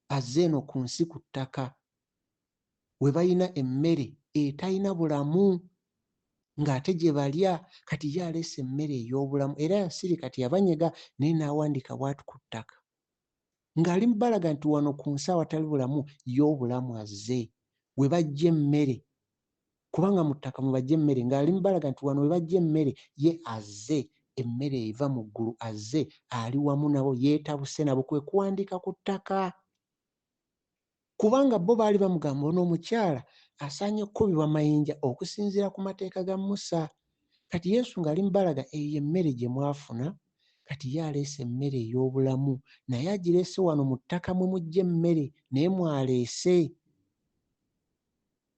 azze eno ku nsi ku ttaka, we balina emmere etalina bulamu ng'ate gye balya. Kati ye aleese emmere ey'obulamu, era yasirika teyabanyega, naye n'awandiika bw'ati ku ttaka ng'ali mu balaga nti wano ku nsi awatali bulamu, ye obulamu azze, we baggya emmere, kubanga mu ttaka mwe baggya emmere, ng'ali mu balaga nti wano we baggya emmere, ye azze, emmere eva mu ggulu, azze ali wamu nabo, yeetabuse nabo, kwe kuwandiika ku ttaka. Kubanga bo baali bamugamba ono omukyala asaanye kukubibwa mayinja okusinziira ku mateeka ga Musa. Kati Yesu ng'ali mu balaga eyo y'emmere gye mwafuna, kati ye aleese emmere ey'obulamu, naye agireese wano mu ttaka mwe muggya emmere, naye mw'aleese.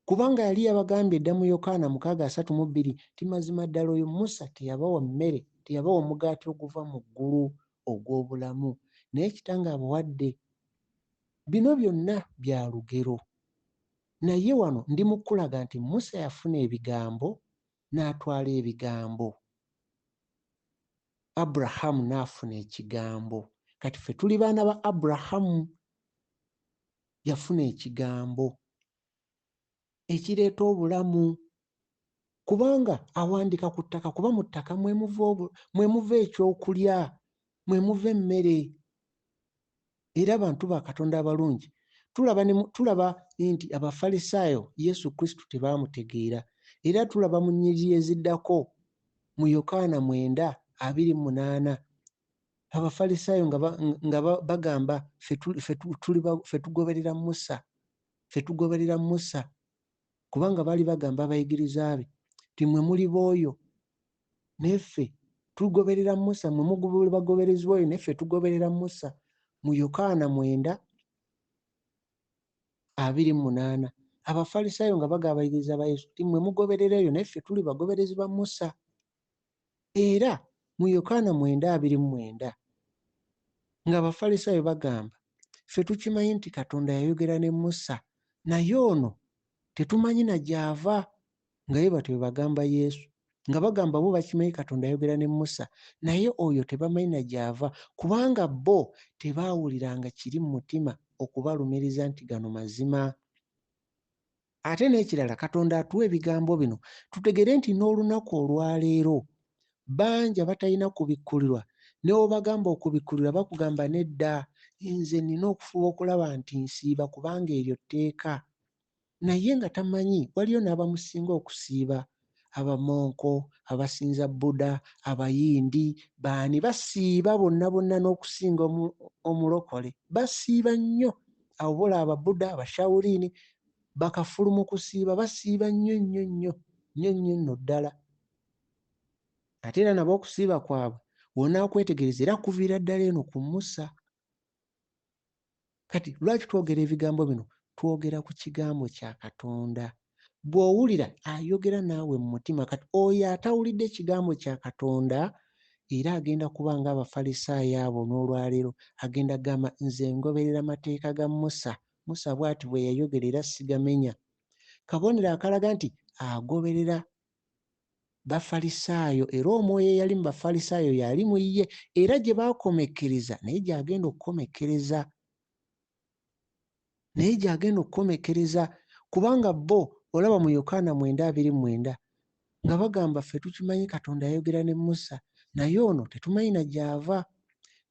Kubanga yali yabagambye dda mu Yokaana 6:32 nti mazima ddala oyo Musa teyabawa mmere, teyabawa omugaati oguva mu ggulu ogw'obulamu, naye Kitange abawadde. Bino byonna bya lugero. Naye wano ndi mu kukulaga nti Musa yafuna ebigambo n'atwala ebigambo. Abrahamu n'afuna ekigambo. Kati ffe tuli baana ba Abrahamu. Yafuna ekigambo ekireeta obulamu, kubanga awandiika ku ttaka, kuba mu ttaka mwe muva ekyokulya, mwe muva emmere. Era abantu ba Katonda abalungi, tulaba nti Abafalisaayo Yesu Kristo tebaamutegeera. Era tulaba mu nnyiriri eziddako mu Yokaana 9:28, Abafalisaayo nga bagamba ffe tugoberera Musa, ffe tugoberera Musa, kubanga baali bagamba abayigiriza be nti mmwe muli b'oyo, naye ffe tugoberera Musa, mmwe muli bagoberezi b'oyo, naye ffe tugoberera Musa. Mu Yokaana 9:28, Abafalisaayo nga bagamba abayigiriza ba Yesu nti mmwe mugoberera oyo, naye ffe tuli bagoberezi ba Musa. Era mu Yokaana 9:29, ng'Abafalisaayo bagamba ffe tukimanyi nti Katonda yayogera ne Musa, naye ono tetumanyi na gy'ava. Nga ye batyo bwe bagamba Yesu, nga bagamba bo bakimanyi Katonda yayogera ne Musa, naye oyo tebamanyi na gy'ava, kubanga bo tebaawuliranga kiri mu mutima okubalumiriza nti gano mazima. Ate n'ekirala, Katonda atuwa ebigambo bino tutegere nti n'olunaku olwaleero bangi abatalina kubikkulirwa, ne bw'obagamba okubikkulirwa bakugamba nedda, nze nnina okufuba okulaba nti nsiiba kubanga eryo tteeka. Naye nga tamanyi waliyo n'abamusinga okusiiba, abamonko, abasinza Buddha, abayindi, baani basiiba bonna bonna n'okusinga omulokole. Basiiba nnyo. Abo bola Ababuddha, Abashawuliini, bakafulu mu kusiiba, basiiba nnyo nnyo nnyo nnyo nnyo nno ddala. Ate era nabo okusiiba kwabwe w'onaakwetegereza era kuviira ddala eno ku Musa. Kati lwaki twogera ebigambo bino? Twogera ku kigambo kya Katonda. Bw'owulira ayogera naawe mu mutima. Kati oyo atawulidde ekigambo kya Katonda era agenda kuba ng'Abafalisaayo abo n'olwaleero, agenda kugamba nze ngoberera mateeka ga Musa. Musa bw'ati bwe yayogera era sigamenya. Kabonero akalaga nti agoberera Bafalisaayo, era omwoyo eyali mu Bafalisaayo yali mu ye, era gye baakomekkereza naye gy'agenda okukomekkereza. Naye gy'agenda okukomekkereza, kubanga bo olaba mu Yokaana 9:29 nga bagamba ffe tukimanyi Katonda yayogera ne Musa, naye ono tetumanyi na gy'ava.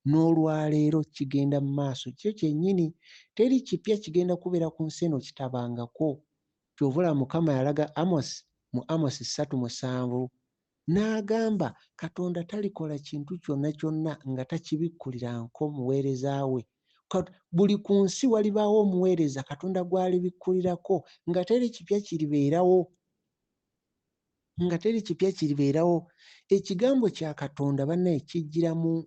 N'olwaleero kigenda mu maaso kyo kyennyini, teri kipya kigenda kubeera ku nsi eno kitabangako. Ky'ova olaba Mukama yalaga Amos mu Amos 3:7 n'agamba Katonda talikola kintu kyonna kyonna nga takibikkulirangako muweereza we. Buli ku nsi walibaawo omuweereza Katonda gw'alibikkulirako nga teri kipya kiribeerawo. Nga teri kipya kiribeerawo. Ekigambo kya Katonda bannaye kijjira mu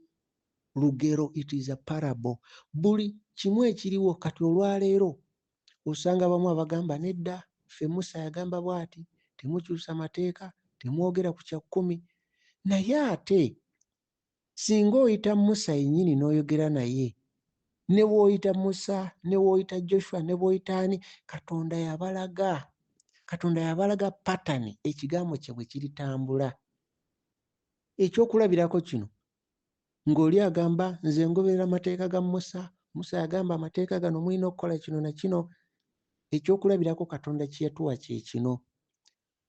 lugero, it is a parable. Buli kimu ekiriwo kati olwaleero osanga abamu abagamba nedda, ffe Musa yagamba bw'ati, temukyusa mateeka, temwogera ku kya kkumi. Naye ate singa oyita Musa yennyini n'oyogera naye, ne bw'oyita Musa, ne bw'oyita Joshua, ne bw'oyita ani, Katonda yabalaga. Katonda yabalaga pattern ekigambo kye bwe kiritambula. Ekyokulabirako kino, ng'oli agamba nze ngoberera amateeka ga Musa, Musa yagamba amateeka gano mulina okukola kino na kino. Ekyokulabirako Katonda kye yatuwa kye kino.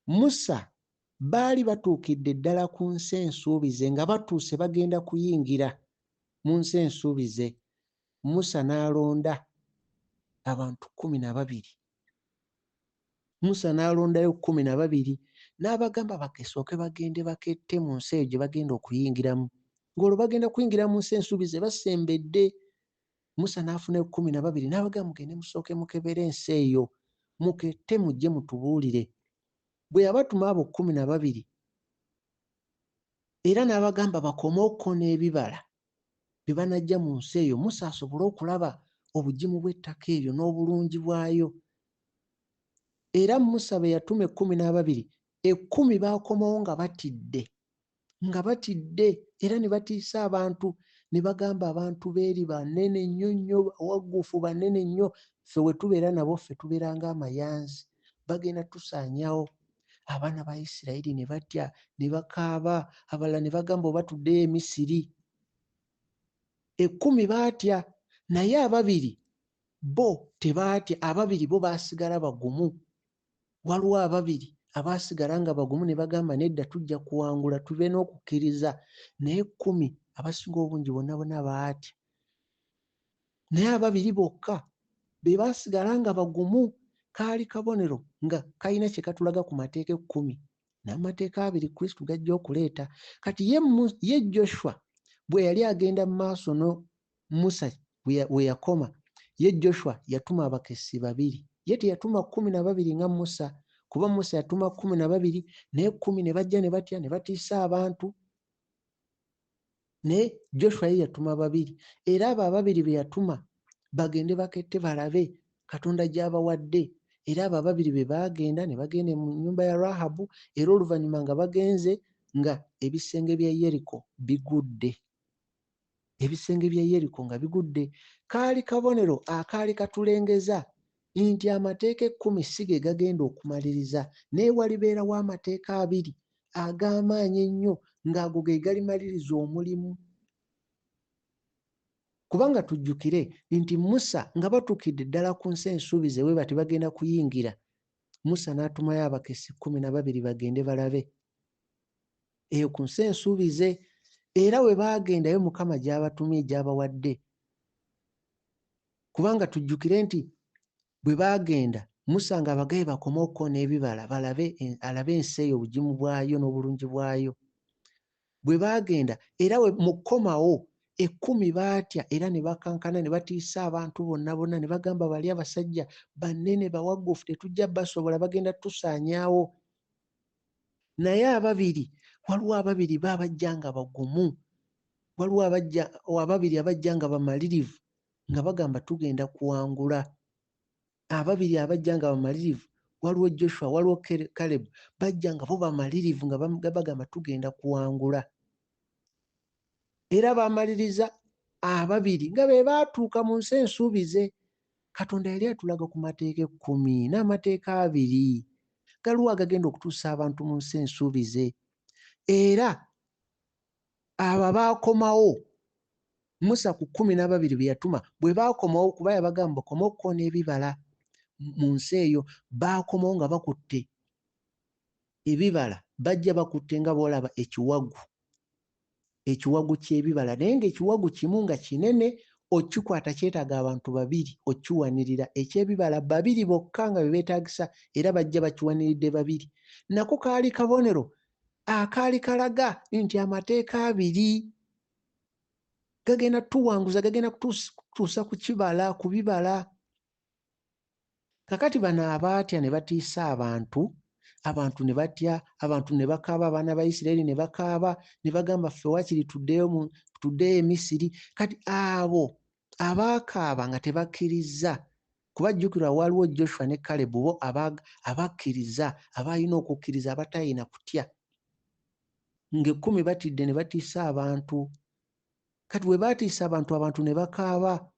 Musa baali batuukidde ddala ku nsi ensuubize, nga batuuse bagenda kuyingira mu nsi ensuubize. Musa n'alonda abantu 12. Musa n'alondayo 12 n'abagamba bakesooke bagende bakette mu nsi eyo gye bagenda okuyingiramu. Ng'olwo bagenda kuyingira mu nsi ensuubize basembedde. Musa n'afunayo 12 n'abagamba mugende musooke mukebere ensi eyo. Mukette mujje mutubuulire. Bwe yabatuma abo 12, era n'abagamba bakomewokko n'ebibala bye banajja mu nsi eyo, Musa asobole okulaba obugimu bw'ettaka eryo n'obulungi bwayo. Era Musa be yatuma 12, 10 baakomawo nga batidde, nga batidde, era ne batiisa abantu, ne bagamba abantu b'eri banene nnyo nnyo, bawagguufu banene nnyo, ffe we tubeera nabo ffe tubeera ng'amayanzi, bagenda tusaanyawo. Abaana ba Isirayiri ne batya, ne bakaaba, abalala ne bagamba oba tuddeyo e Misiri. 10 baatya, naye ababiri bo tebaatya, ababiri bo baasigala bagumu. Waliwo ababiri abaasigala nga bagumu ne bagamba nedda tujja kuwangula, tube n'okukkiriza. Naye 10 abasinga obungi bonna bonna baatya. Naye ababiri bokka be baasigala nga bagumu. Kaali kabonero nga kalina kye katulaga ku mateeka 10 n'amateeka 2 Kristo gajja okuleeta. Kati ye Joshua bwe yali agenda mu maaso no Musa we yakoma, ye Joshua yatuma abakessi 2. Ye teyatuma 12 nga Musa, kuba Musa yatuma 12, naye 10 ne bajja ne batya ne batiisa abantu. Naye Joshua ye yatuma 2, era abo ababiri be yatuma bagende bakette balabe Katonda gy'abawadde. Era abo ababiri be baagenda ne bagenda mu nnyumba ya Rahabu, era oluvannyuma nga bagenze nga ebisenge bya Yeriko bigudde. Ebisenge bya Yeriko nga bigudde. Kaali kabonero akaali katulengeza nti amateeka 10 si ge gagenda okumaliriza, naye walibeerawo amateeka 2 ag'amaanyi ennyo ng'ago ge galimaliriza omulimu. Kubanga tujjukire nti Musa nga batuukidde ddala ku nsi ensuubize we bati bagenda kuyingira, Musa n'atumayo abakessi 12 bagende balabe eyo ku nsi ensuubize, era we baagendayo Mukama gy'abatumye gy'abawadde. Kubanga tujjukire nti bwe baagenda, Musa ng'abagaye bakome okukoona ebibala balabe alabe ensi eyo obugimu bwayo n'obulungi bwayo. Bwe baagenda era we mu kukomawo 10 baatya era ne bakankana ne batiisa abantu bonna bonna ne bagamba bali abasajja banene bawagguufu tetujja basobola bagenda tusaanyaawo. Naye ababiri, waliwo ababiri bo abajja nga bagumu, waliwo ababiri abajja nga bamalirivu nga bagamba tugenda kuwangula. Ababiri abajja nga bamalirivu, waliwo Joshua, waliwo Caleb, bajja nga bo bamalirivu nga bagamba tugenda kuwangula. Era bamaliriza ababiri nga be baatuuka mu nsi ensuubize. Katonda yali atulaga ku mateeka 10 n'amateeka 2 galiwo agagenda okutuusa abantu mu nsi ensuubize. Era abo abaakomawo Musa ku 12 be yatuma bwe baakomawo, kuba yabagamba bakome okukoona ebibala mu nsi eyo, baakomawo nga bakutte ebibala, bajja bakutte nga bw'olaba ekiwagu, ekiwagu ky'ebibala, naye ng'ekiwagu kimu nga kinene, okikwata kyetaaga abantu 2 okiwanirira, eky'ebibala 2 bokka nga be beetaagisa, era bajja bakiwaniridde 2. Nako kaali kabonero akaali kalaga nti amateeka 2 gagenda tuwanguza, gagenda kutuusa ku kibala, ku bibala. Kakati bano abaatya ne batiisa abantu, abantu ne batya, abantu ne bakaaba, abaana ba Isirayiri ne bakaaba, ne bagamba ffe waakiri tuddeyo e Misiri. Kati abo abaakaaba nga tebakkirizza, kuba jjukirwa waliwo Joshua ne Caleb bo abakkiriza, abalina okukkiriza, abatalina kutya, ng'ekkumi batidde ne batiisa abantu. Kati bwe baatiisa abantu, abantu ne bakaaba,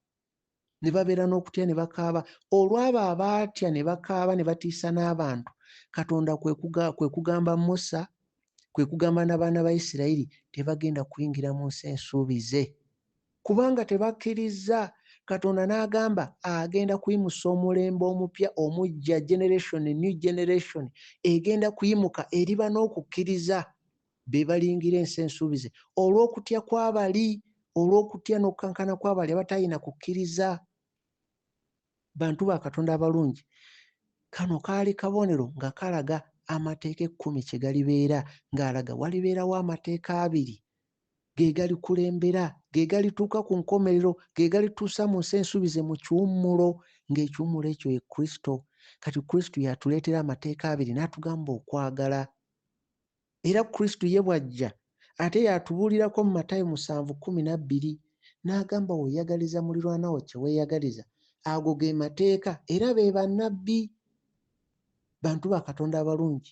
ne babeera n'okutya ne bakaaba. Olw'abo abaatya ne bakaaba ne batiisa n'abantu, Katonda kwe kugamba Musa, kwe kugamba n'abaana ba Isirayiri, tebagenda kuyingira mu nsi ensuubize, kubanga tebakkirizza. Katonda n'agamba agenda kuyimusa omulembe omupya omuggya, generation, new generation egenda kuyimuka eriba n'okukkiriza, be balingira ensi ensuubize olw'okutya kw'abali, olw'okutya n'okukankana kw'abali abatalina kukkiriza. Bantu ba Katonda abalungi, kano kaali kabonero nga kalaga amateeka 10 kye galibeera, ng'alaga walibeerawo amateeka 2 ge galikulembera, ge galituuka ku nkomerero, ge galituusa mu nsi ensuubize mu kiwummulo, ng'ekiwummulo ekyo ye Kristo. Kati Kristo yatuleetera amateeka abiri n'atugamba okwagala. Era Kristo ye bw'ajja ate yatubuulirako mu Matayo 7:12 n'agamba weeyagaliza muliraanwa wo kye weeyagaliza. Ago ge mateeka era be bannabbi. Bantu ba Katonda abalungi,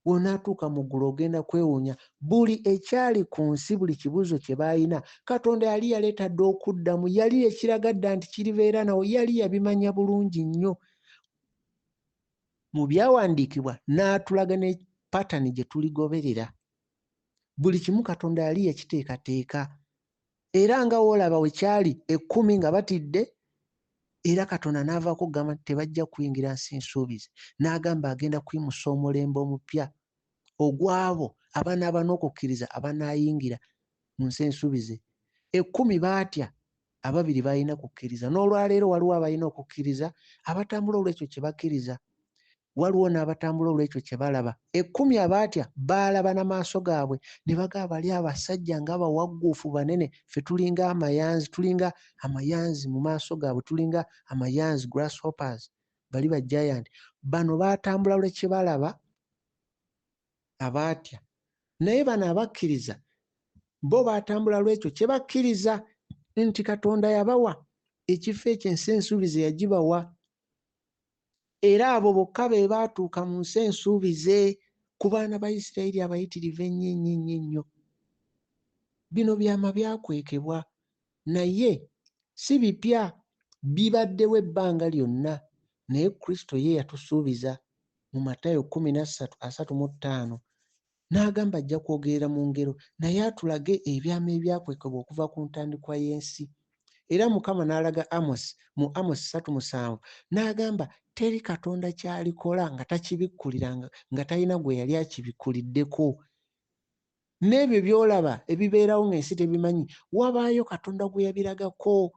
bw'onaatuuka mu ggulu ogenda kwewuunya buli ekyali ku nsi, buli kibuuzo kye baalina, Katonda yali yaleeta dda okuddamu, yali ekiraga dda nti kiribeera nawo, yali yabimanya bulungi nnyo. Mu byawandiikibwa n'atulaga ne patani gye tuligoberera. Buli kimu Katonda yali yakiteekateeka. Era nga w'olaba we kyali 10 nga batidde, era Katonda n'avaako okugamba nti tebajja kuyingira nsi nsuubize. N'agamba agenda kuyimusa omulembe omupya ogw'abo abanaaba n'okukkiriza abanaayingira mu nsi ensuubize. 10 baatya, 2 balina kukkiriza. N'olwaleero waliwo abalina okukkiriza abatambula olw'ekyo kye bakkiriza, waliwo n'abatambula olw'ekyo kye balaba. 10 abaatya baalaba n'amaaso gaabwe ne bagamba bali abasajja nga bawagguufu banene, ffe tulinga amayanzi, tulinga amayanzi mu maaso gaabwe, tulinga amayanzi, grasshoppers, bali ba giant. Bano baatambula olw'ekye balaba abaatya. Naye bano abakkiriza bo baatambula lw'ekyo kye bakkiriza nti Katonda yabawa ekifo ekyo, ensi ensuubize yagibawa. Era abo bokka be baatuuka mu nsi ensuubize ku baana ba Isirayiri abayitirivu ennyo ennyo ennyo ennyo. Bino byama byakwekebwa naye si bipya, bibaddewo ebbanga lyonna. Naye Kristo ye yatusuubiza mu Matayo 13:35 n'agamba ajja kwogerera mu ngero naye atulage ebyama ebyakwekebwa okuva ku ntandikwa y'ensi. Era Mukama n'alaga Amos mu Amos 3:7 n'agamba teri Katonda ky'alikola nga takibikkuliranga, nga talina gwe yali akibikkuliddeko. N'ebyo by'olaba ebibeerawo ng'ensi tebimanyi, wabaayo Katonda gwe yabiragako.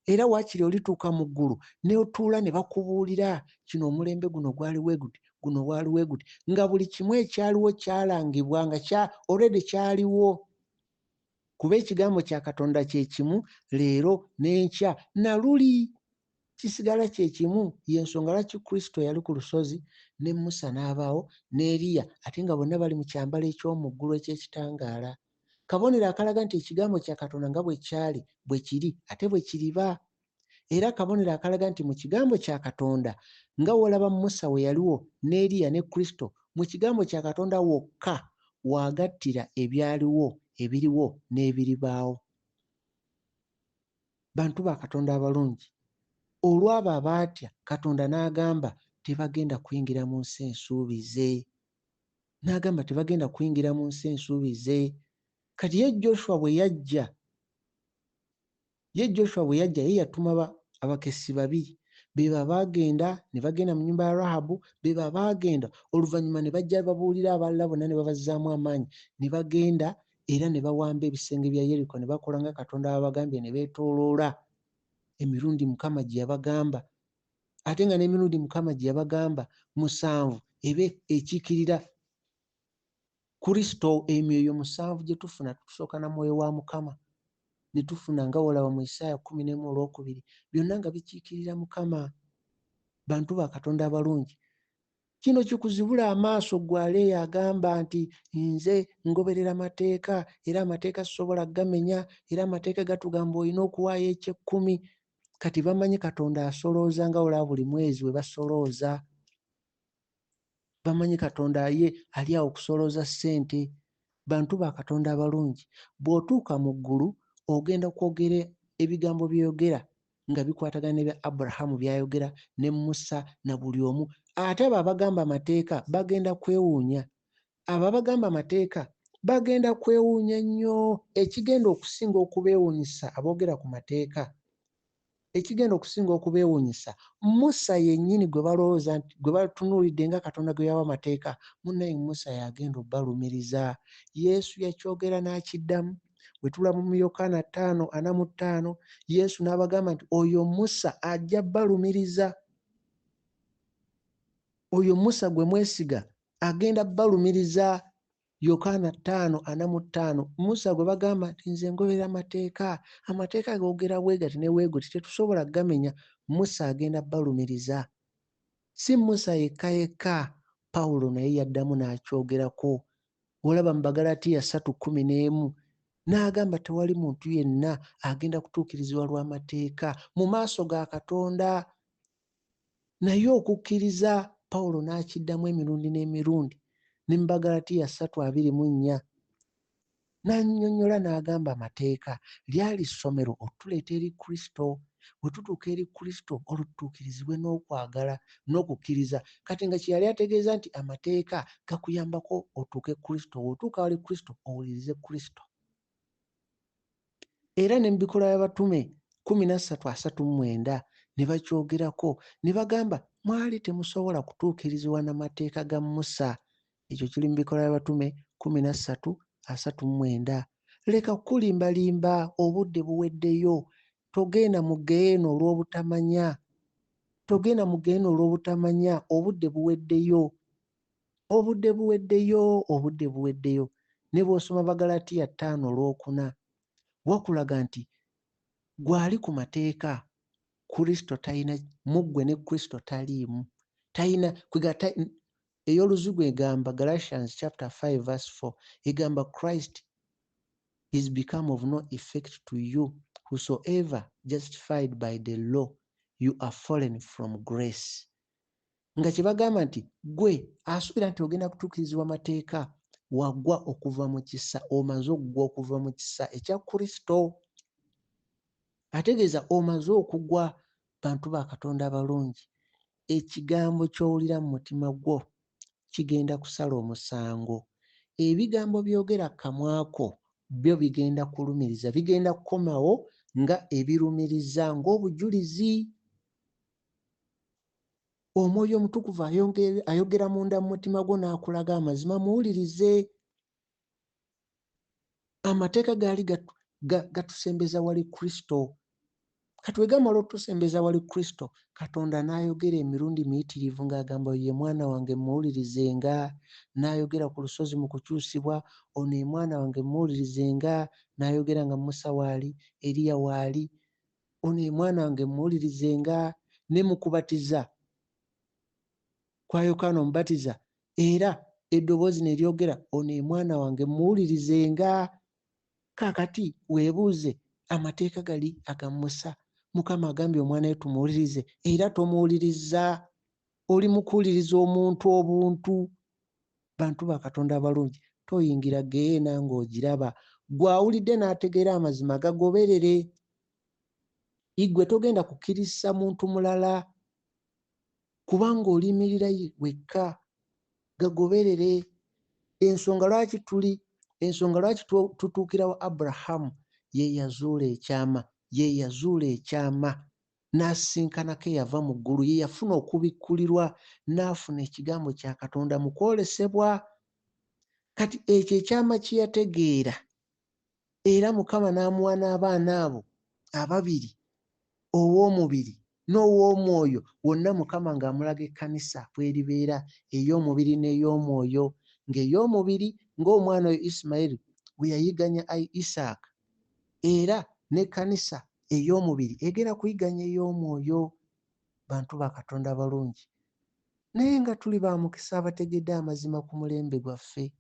Era waakiri olituuka mu ggulu n'otuula ne bakubuulira kino omulembe guno gwali we guti, guno gwali we guti, nga buli kimu ekyaliwo kyalangibwa nga already kyaliwo. Kuba ekigambo kya Katonda kye kimu leero n'enkya na luli kisigala kye kimu. Y'ensonga lwaki Kristo yali ku lusozi ne Musa n'abaawo ne Eriya, ate nga bonna bali mu kyambalo eky'omu ggulu eky'ekitangaala. Kabonero akalaga nti ekigambo kya Katonda nga bwe kyali bwe kiri ate bwe kiriba. Era kabonero akalaga nti mu kigambo kya Katonda nga w'olaba Musa we yaliwo ne Eriya ne Kristo, mu kigambo kya Katonda wokka w'agattira ebyaliwo, ebiriwo n'ebiribaawo. Bantu ba Katonda abalungi, olw'abo abaatya Katonda n'agamba tebagenda kuyingira mu nsi ensuubize. N'agamba tebagenda kuyingira mu nsi ensuubize. Kati ye Joshua bwe yajja, ye yatuma abakessi babiri. Be baagenda ne bagenda mu nnyumba ya Rahabu, be baagenda oluvannyuma ne bajja babuulira abalala bonna ne babazzaamu amaanyi, ne bagenda era ne bawamba ebisenge bya Yeriko ne bakola nga Katonda abagambye ne beetooloola emirundi Mukama gye yabagamba. Ate nga n'emirundi Mukama gye yabagamba 7 ebe ekiikirira Kristo. Emyoyo 7 gye tufuna, tusooka na mwoyo wa Mukama ne tufuna nga w'olaba mu Isaaya 11:2, byonna nga bikiikirira Mukama. Bantu ba Katonda abalungi, kino kikuzibula amaaso ggwe aleeyo agamba nti nze ngoberera mateeka, era amateeka sisobola kugamenya, era amateeka gatugamba olina okuwaayo eky'ekkumi. Kati bamanyi Katonda asolooza nga olaba buli mwezi we basolooza. Bamanyi Katonda ye ali awo okusolooza ssente. Bantu ba Katonda abalungi, bw'otuuka mu ggulu ogenda kwogera ebigambo by'oyogera nga bikwatagana ne bya Aburahamu by'ayogera ne Musa na buli omu. Ate abo abagamba amateeka bagenda kwewuunya. Abo abagamba amateeka bagenda kwewuunya nnyo. Ekigenda okusinga okubeewuunyisa aboogera ku mateeka, ekigenda okusinga okubeewuunyisa, Musa yennyini gwe balowooza nti gwe batunuulidde nga Katonda gwe yawa amateeka, munnaye Musa y'agenda obbalumiriza. Yesu yakyogera n'akiddamu. Bwe tulaba mu Yokaana 5:45, Yesu n'abagamba nti oyo Musa ajja bbalumiriza. Oyo Musa gwe mwesiga agenda bbalumiriza. Yokaana 5:45, Musa gwe bagamba nti nze ngoberera amateeka, amateeka googera bwe gati ne bwe guti, tetusobola kugamenya. Musa agenda bbalumiriza. Si Musa yekka yekka, Pawulo naye yaddamu n'akyogerako. Olaba mu Bagalatiya 3:11, n'agamba tewali muntu yenna agenda kutuukirizibwa lw'amateeka mu maaso ga Katonda. Naye okukkiriza, Pawulo n'akiddamu emirundi n'emirundi, ne mu Bagalatiya 3:24, n'annyonnyola n'agamba amateeka lyali ssomero otuleeta eri Kristo. Bwe tutuuka eri Kristo, olwo tutuukirizibwe n'okwagala n'okukkiriza. Kati nga kye yali ategeeza nti amateeka gakuyambako otuuke Kristo, bw'otuuka awali Kristo owulirize Kristo. Era ne mu Bikolwa by'Abatume 13:39 ne bakyogerako ne bagamba mwali temusobola kutuukirizibwa na mateeka ga Musa. Ekyo kiri mu Bikolwa by'Abatume 13:39. Leka kukulimbalimba, obudde buweddeyo. Togenda mu ggeyeena olw'obutamanya. Togenda mu ggeyeena olw'obutamanya, obudde buweddeyo. Obudde buweddeyo, obudde buweddeyo. Ne bw'osoma Bagalatiya 5:4, wakulaga nti gw'ali ku mateeka, Kristo talina, mu ggwe ne Kristo taliimu. Talina, kwega ta, ey'oluzugu egamba, Galatians chapter 5 verse 4, egamba Christ is become of no effect to you, whosoever justified by the law, you are fallen from grace. Nga kye bagamba nti ggwe asuubira nti ogenda kutuukirizibwa mateeka, wagwa okuva mu kisa, omaze okugwa okuva mu kisa ekya Kristo. Ategeeza omaze okugwa. Bantu ba Katonda abalungi, ekigambo ky'owulira mu mutima gwo kigenda kusala omusango. Ebigambo by'ogera kamwa ko byo bigenda kulumiriza, bigenda kukomawo nga ebirumiriza ng'obujulizi. Omwoyo Omutukuvu ayogera munda mu mutima gwo n'akulaga amazima, muwulirize. Amateeka gaali gatusembeza wali Kristo. Kati bwe gamala otutusembeza wali Kristo, Katonda n'ayogera emirundi miyitirivu ng'agamba ye mwana wange muwulirizenga, n'ayogera ku lusozi mu kukyusibwa, ono ye mwana wange muwulirizenga, n'ayogera nga Musa waali, Eriya waali, ono ye mwana wange muwulirizenga, ne mu kubatiza kwa Yokaana Omubatiza, era eddoboozi ne lyogera, ono ye mwana wange muwulirizenga. Kaakati weebuuze, amateeka gali aga Musa, Mukama agambye omwana we tumuwulirize, era tomuwuliriza. Oli mu kuwuliriza omuntu obuntu. Bantu ba Katonda abalungi, toyingira ggeyeena ng'ogiraba. Ggwe awulidde n'ategeera amazima gagoberere. Ggwe togenda kukkiriza muntu mulala, kubanga oliyimirira wekka. Gagoberere. Ensonga lwaki tuli, ensonga lwaki tutuukirawo Abrahamu, ye yazuula ekyama, ye yazuula ekyama n'asinkanako eyava mu ggulu, ye yafuna okubikkulirwa n'afuna ekigambo kya Katonda mu kwolesebwa. Kati ekyo ekyama kye yategeera, era Mukama n'amuwa n'abaana abo ababiri, ow'omubiri n'ow'omwoyo, wonna Mukama ng'amulaga ekkanisa bw'eribeera, ey'omubiri n'ey'omwoyo, ng'ey'omubiri ng'omwana oyo Isimayiri bwe yayiganya Isaaka, era n'ekkanisa ey'omubiri egenda kuyiganya ey'omwoyo. Bantu ba Katonda abalungi, naye nga tuli ba mukisa abategedde amazima ku mulembe gwaffe.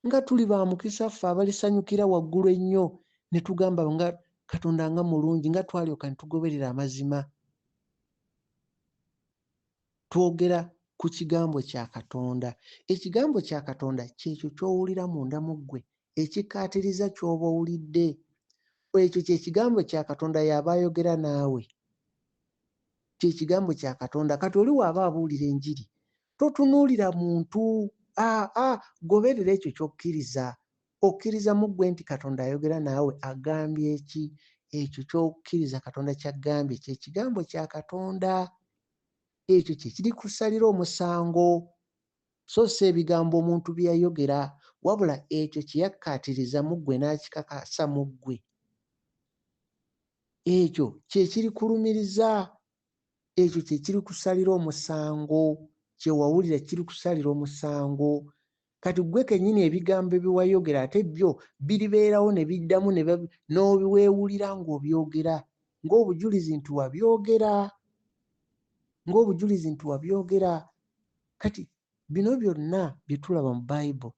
Nga tuli ba mukisa ffe abalisanyukira waggulu ennyo ne tugamba nga Katonda nga mulungi, nga twalyoka ne tugoberera amazima. Twogera ku kigambo kya Katonda. Ekigambo kya Katonda kyekyo ky'owulira munda mu ggwe, ekikkaatiriza ky'oba owulidde. Ekyo kye kigambo kya Katonda, y'aba ayogera naawe. Kye kigambo kya Katonda. Kati oli w'aba abuulira enjiri, totunuulira muntu. Aa, goberera ekyo ky'okkiriza. Okkiriza mu ggwe nti Katonda ayogera naawe, agambye ki? Ekyo ky'okkiriza Katonda ky'agambye kye kigambo kya Katonda. Ekyo kye kirikusalira omusango, so si ebigambo omuntu bye yayogera, wabula ekyo kye yakkaatiriza mu ggwe n'akikakasa mu ggwe. Ekyo kye kirikulumiriza, ekyo kye kirikusalira omusango, kye wawulira kirikusalira omusango. Kati ggwe kennyini ebigambo bye wayogera ate byo biribeerawo ne biddamu n'obiweewulira ng'obyogera, ng'obujulizi nti wabyogera. Ng'obujulizi nti wabyogera. Kati bino byonna bye tulaba mu Bible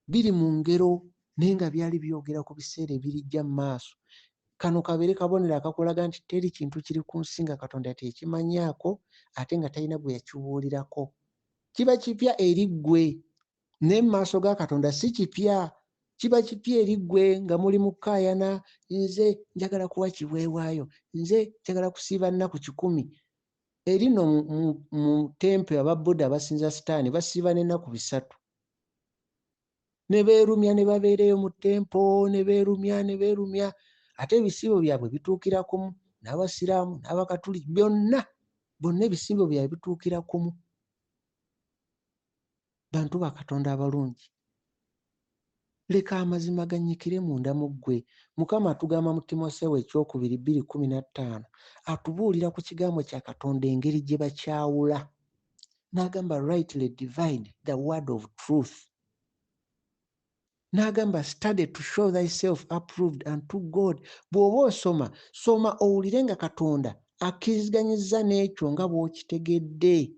biri mu ngero naye nga byali byogera ku biseera ebirijja mu maaso. Kano kabeere kabonero akakulaga nti teri kintu kiri ku nsi nga Katonda teyakimanyaako ate nga talina gwe yakibuulirako. Kiba kipya eri ggwe, naye mu maaso ga Katonda si kipya. Kiba kipya eri ggwe nga muli mu kukaayana, nze njagala kuwa kiweebwayo, nze njagala kusiiba nnaku 100. Eri nno mu temple aba Buddha abasinza sitaani basiiba n'ennaku 3. Ne beerumya ne babeera eyo mu temple, ne beerumya ne beerumya, ate ebisiibo byabwe bituukira kumu, n'Abasiraamu n'Abakatuliki byonna, bonna ebisiibo byabwe bituukira kumu. Bantu ba Katonda abalungi, leka amazima gannyikire munda mu ggwe. Mukama atugamba mu Timoseewo ekyokubiri 2:15, atubuulira ku kigambo kya Katonda engeri gye bakyawula. N'agamba rightly divide the word of truth. N'agamba study to show thyself approved unto God. Bw'oba osoma, soma owulire nga Katonda akkiriziganyizza n'ekyo nga bw'okitegedde.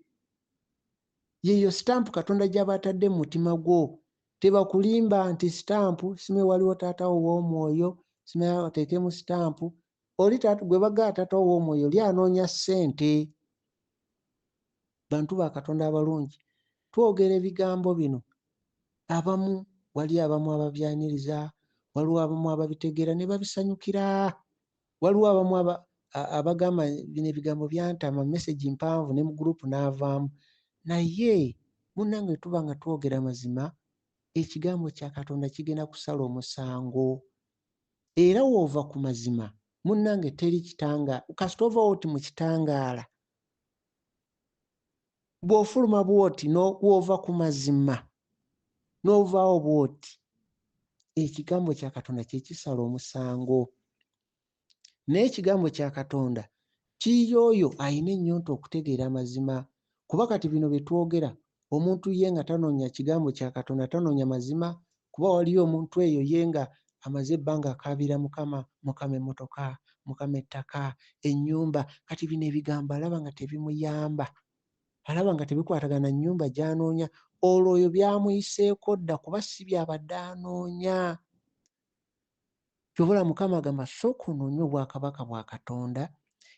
Yeeyo sitampu Katonda gy'aba atadde mu mutima gwo. Tebakulimba nti sitampu, simanyi waliwo taata wo ow'omwoyo, simanyi oteekemu sitampu. Oli gwe bagamba taata wo ow'omwoyo oli anoonya ssente. Bantu ba Katonda abalungi, twogera ebigambo bino. Abamu wali abamu ababyaniriza, waliwo abamu ababitegeera ne babisanyukira. Waliwo abamu abagamba bino ebigambo byantama, message mpanvu ne mu group n'avaamu. Naye munnange tuba nga twogera mazima, ekigambo kya Katonda kigenda kusala omusango. Era w'ova ku mazima, munnange teri kitanga, kasita ova oti mu kitangaala. Bw'ofuluma bw'oti w'ova ku mazima, n'ovaawo bw'oti, ekigambo kya Katonda kye kisala omusango. Naye ekigambo kya Katonda kiri oyo alina ennyonta okutegeera amazima. Kuba kati bino bye twogera, omuntu ye nga tanoonya kigambo kya Katonda, tanoonya mazima, kuba waliyo omuntu eyo ye nga amaze ebbanga akaabira Mukama, Mukama emmotoka, Mukama ettaka, ennyumba. Kati bino ebigambo alaba nga tebimuyamba, alaba nga tebikwatagana na nnyumba gy'anoonya. Olwo oyo byamuyiseeko dda kuba si by'abadde anoonya. Ky'obola Mukama agamba sooka onoonye obwakabaka bwa Katonda,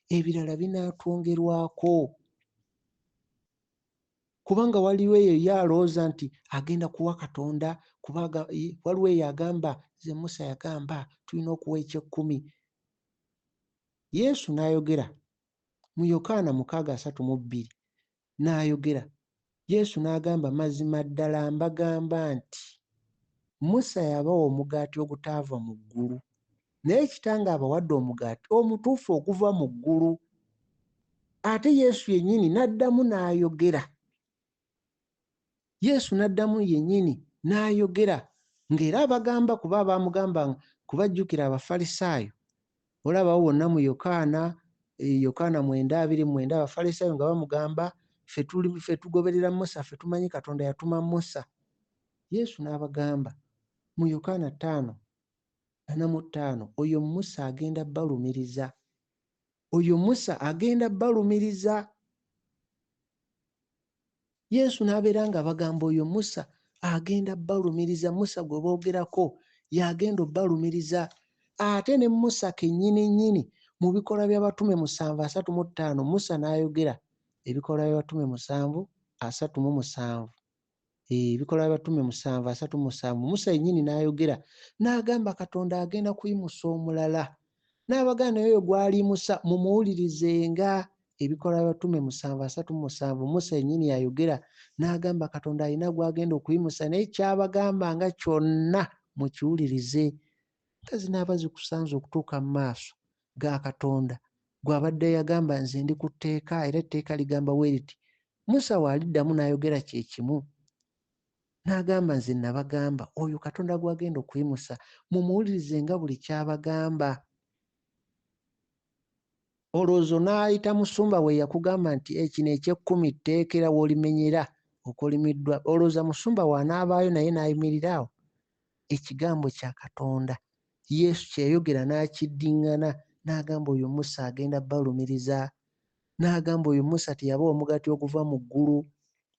ebirala binaatwongerwako. Kubanga waliwo eyo ye alowooza nti agenda kuwa Katonda, kuba waliwo eyo agamba nze Musa yagamba tulina okuwa ekyekkumi. Yesu n'ayogera mu Yokaana 6:32 n'ayogera. Yesu n'agamba mazima ddala mbagamba nti Musa yabawa omugaati ogutaava mu ggulu, naye kitange abawadde omugaati omutuufu oguva mu ggulu. Ate Yesu yennyini n'addamu n'ayogera. Yesu n'addamu yennyini n'ayogera ng'era abagamba kuba abaamugamba kubajjukira Abafalisaayo. Olabawo wonna mu Yokaana, Yokaana 9:29, Abafalisaayo nga bamugamba ffe tugoberera Musa, ffe tumanyi Katonda yatuma Musa. Yesu n'abagamba mu Yokaana 5:45, oyo Musa agenda balumiriza. Oyo Musa agenda balumiriza. Yesu n'abeera nga bagamba oyo Musa agenda balumiriza, Musa gwe boogerako y'agenda obbalumiriza. Ate ne Musa kennyini nnyini mu bikolwa by'Abatume 7:35, Musa n'ayogera ebikolwa by'Abatume 7:37. Ebikolwa by'Abatume 7:37, Musa yennyini n'ayogera n'agamba Katonda agenda kuyimusa omulala. N'abagamba naye oyo gw'aliyimusa mumuwulirizenga. Ebikolwa by'Abatume 7:37, Musa yennyini yayogera n'agamba Katonda alina gw'agenda okuyimusa, naye ky'abagamba nga kyonna mukiwulirize. Nga zinaaba zikusanze okutuuka mu maaso ga Katonda, gw'abadde yagamba nze ndi ku tteeka era etteeka ligamba bwe riti. Musa w'aliddamu n'ayogera kye kimu. N'agamba nze nabagamba oyo Katonda gw'agenda okuyimusa mumuwulirize nga buli ky'abagamba. Olowooza n'ayita musumba we yakugamba nti kino ekyekkumi tteeka era w'olimenyera okolimiddwa. Olowooza musumba w'anaabaayo naye n'ayimirira awo? Ekigambo kya Katonda Yesu kye yayogera n'akiddiŋŋana n'agamba oyo Musa agenda balumiriza. N'agamba oyo Musa teyabawa omugaati oguva mu ggulu.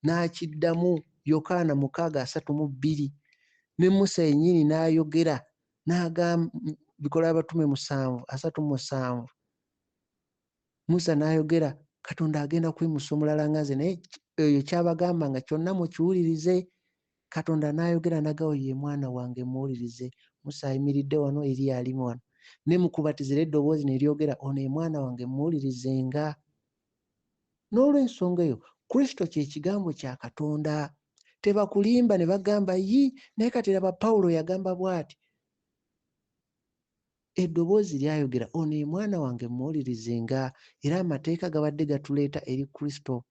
N'akiddamu Yokaana 6:32. Ne Musa yennyini n'ayogera n'agamba Bikolwa Abatume 7:37. Musa n'ayogera Katonda agenda kuyimusa omulala nga nze, naye eyo ky'abagamba nga kyonna mukiwulirize. Katonda n'ayogera n'agamba ye mwana wange muwulirize. Musa ayimiridde wano, Eriya ali wano. Ne mu kubatizira eddoboozi ne lyogera ono ye mwana wange muwulirizenga. N'olw'ensonga eyo Kristo kye kigambo kya Katonda. Tebakulimba ne bagamba yi, naye kati laba Pawulo yagamba bw'ati, eddoboozi lyayogera ono ye mwana wange muwulirizenga, era amateeka gabadde gatuleeta eri Kristo.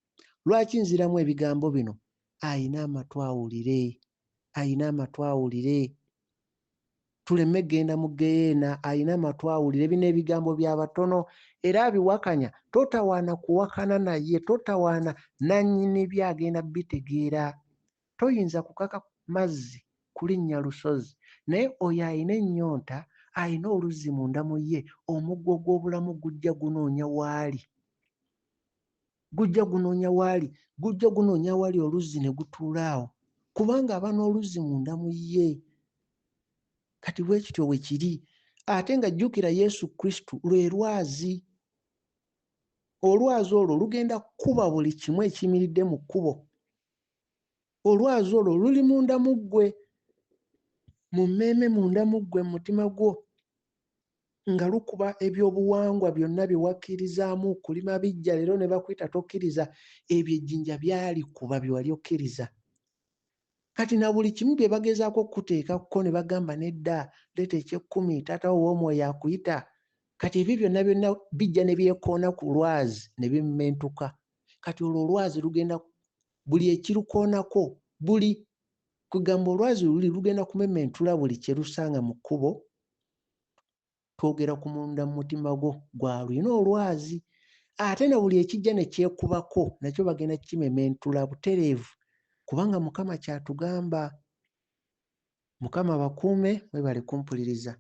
Lwaki nziramu ebigambo bino? Ayina amatu awulire, ayina amatu awulire. Tuleme genda mu ggeyeena, ayina amatu awulire. Bino ebigambo bya batono era abiwakanya. Totawaana kuwakana naye, totawaana, nannyini byo agenda bitegeera. Toyinza kukaka mazzi kulinnya lusozi, naye oyo ayina ennyonta, ayina oluzzi munda mu ye, omugga ogw'obulamu gujja gunoonya waali. Gujja gunoonya waali, gujja gunoonya waali oluzzi ne gutuula awo, kubanga aba n'oluzzi munda mu ye. Kati bwe kityo bwe kiri. Ate nga jjukira Yesu Kristo lwe lwazi. Olwazi olwo lugenda kukuba buli kimu ekiyimiridde mu kkubo. Olwazi olwo luli munda mu ggwe, mu mmeeme munda mu ggwe, mu mutima gwo, nga lukuba ebyobuwangwa byonna bye wakkirizaamu, kulima bijja leero ne bakuyita tokkiriza, ebyo ejjinja byalikuba bye wali okkiriza. Kati na buli kimu bye bagezaako okukuteekako ne bagamba nedda, leeta eky'ekkumi, taata wo ow'omwoyo akuyita. Kati ebyo byonna byonna bijja ne byekoona ku lwazi ne bimentuka. Kati olwo olwazi lugenda buli ekirukoonako, buli kugamba olwazi luli lugenda kumementula buli kye lusanga mu kkubo. Twogera ku munda mu mutima gwo gwalulina olwazi, ate na buli ekijja ne kyekubako nakyo bagenda kimementula butereevu, kubanga Mukama ky'atugamba. Mukama bakuume, mwebale kumpuliriza.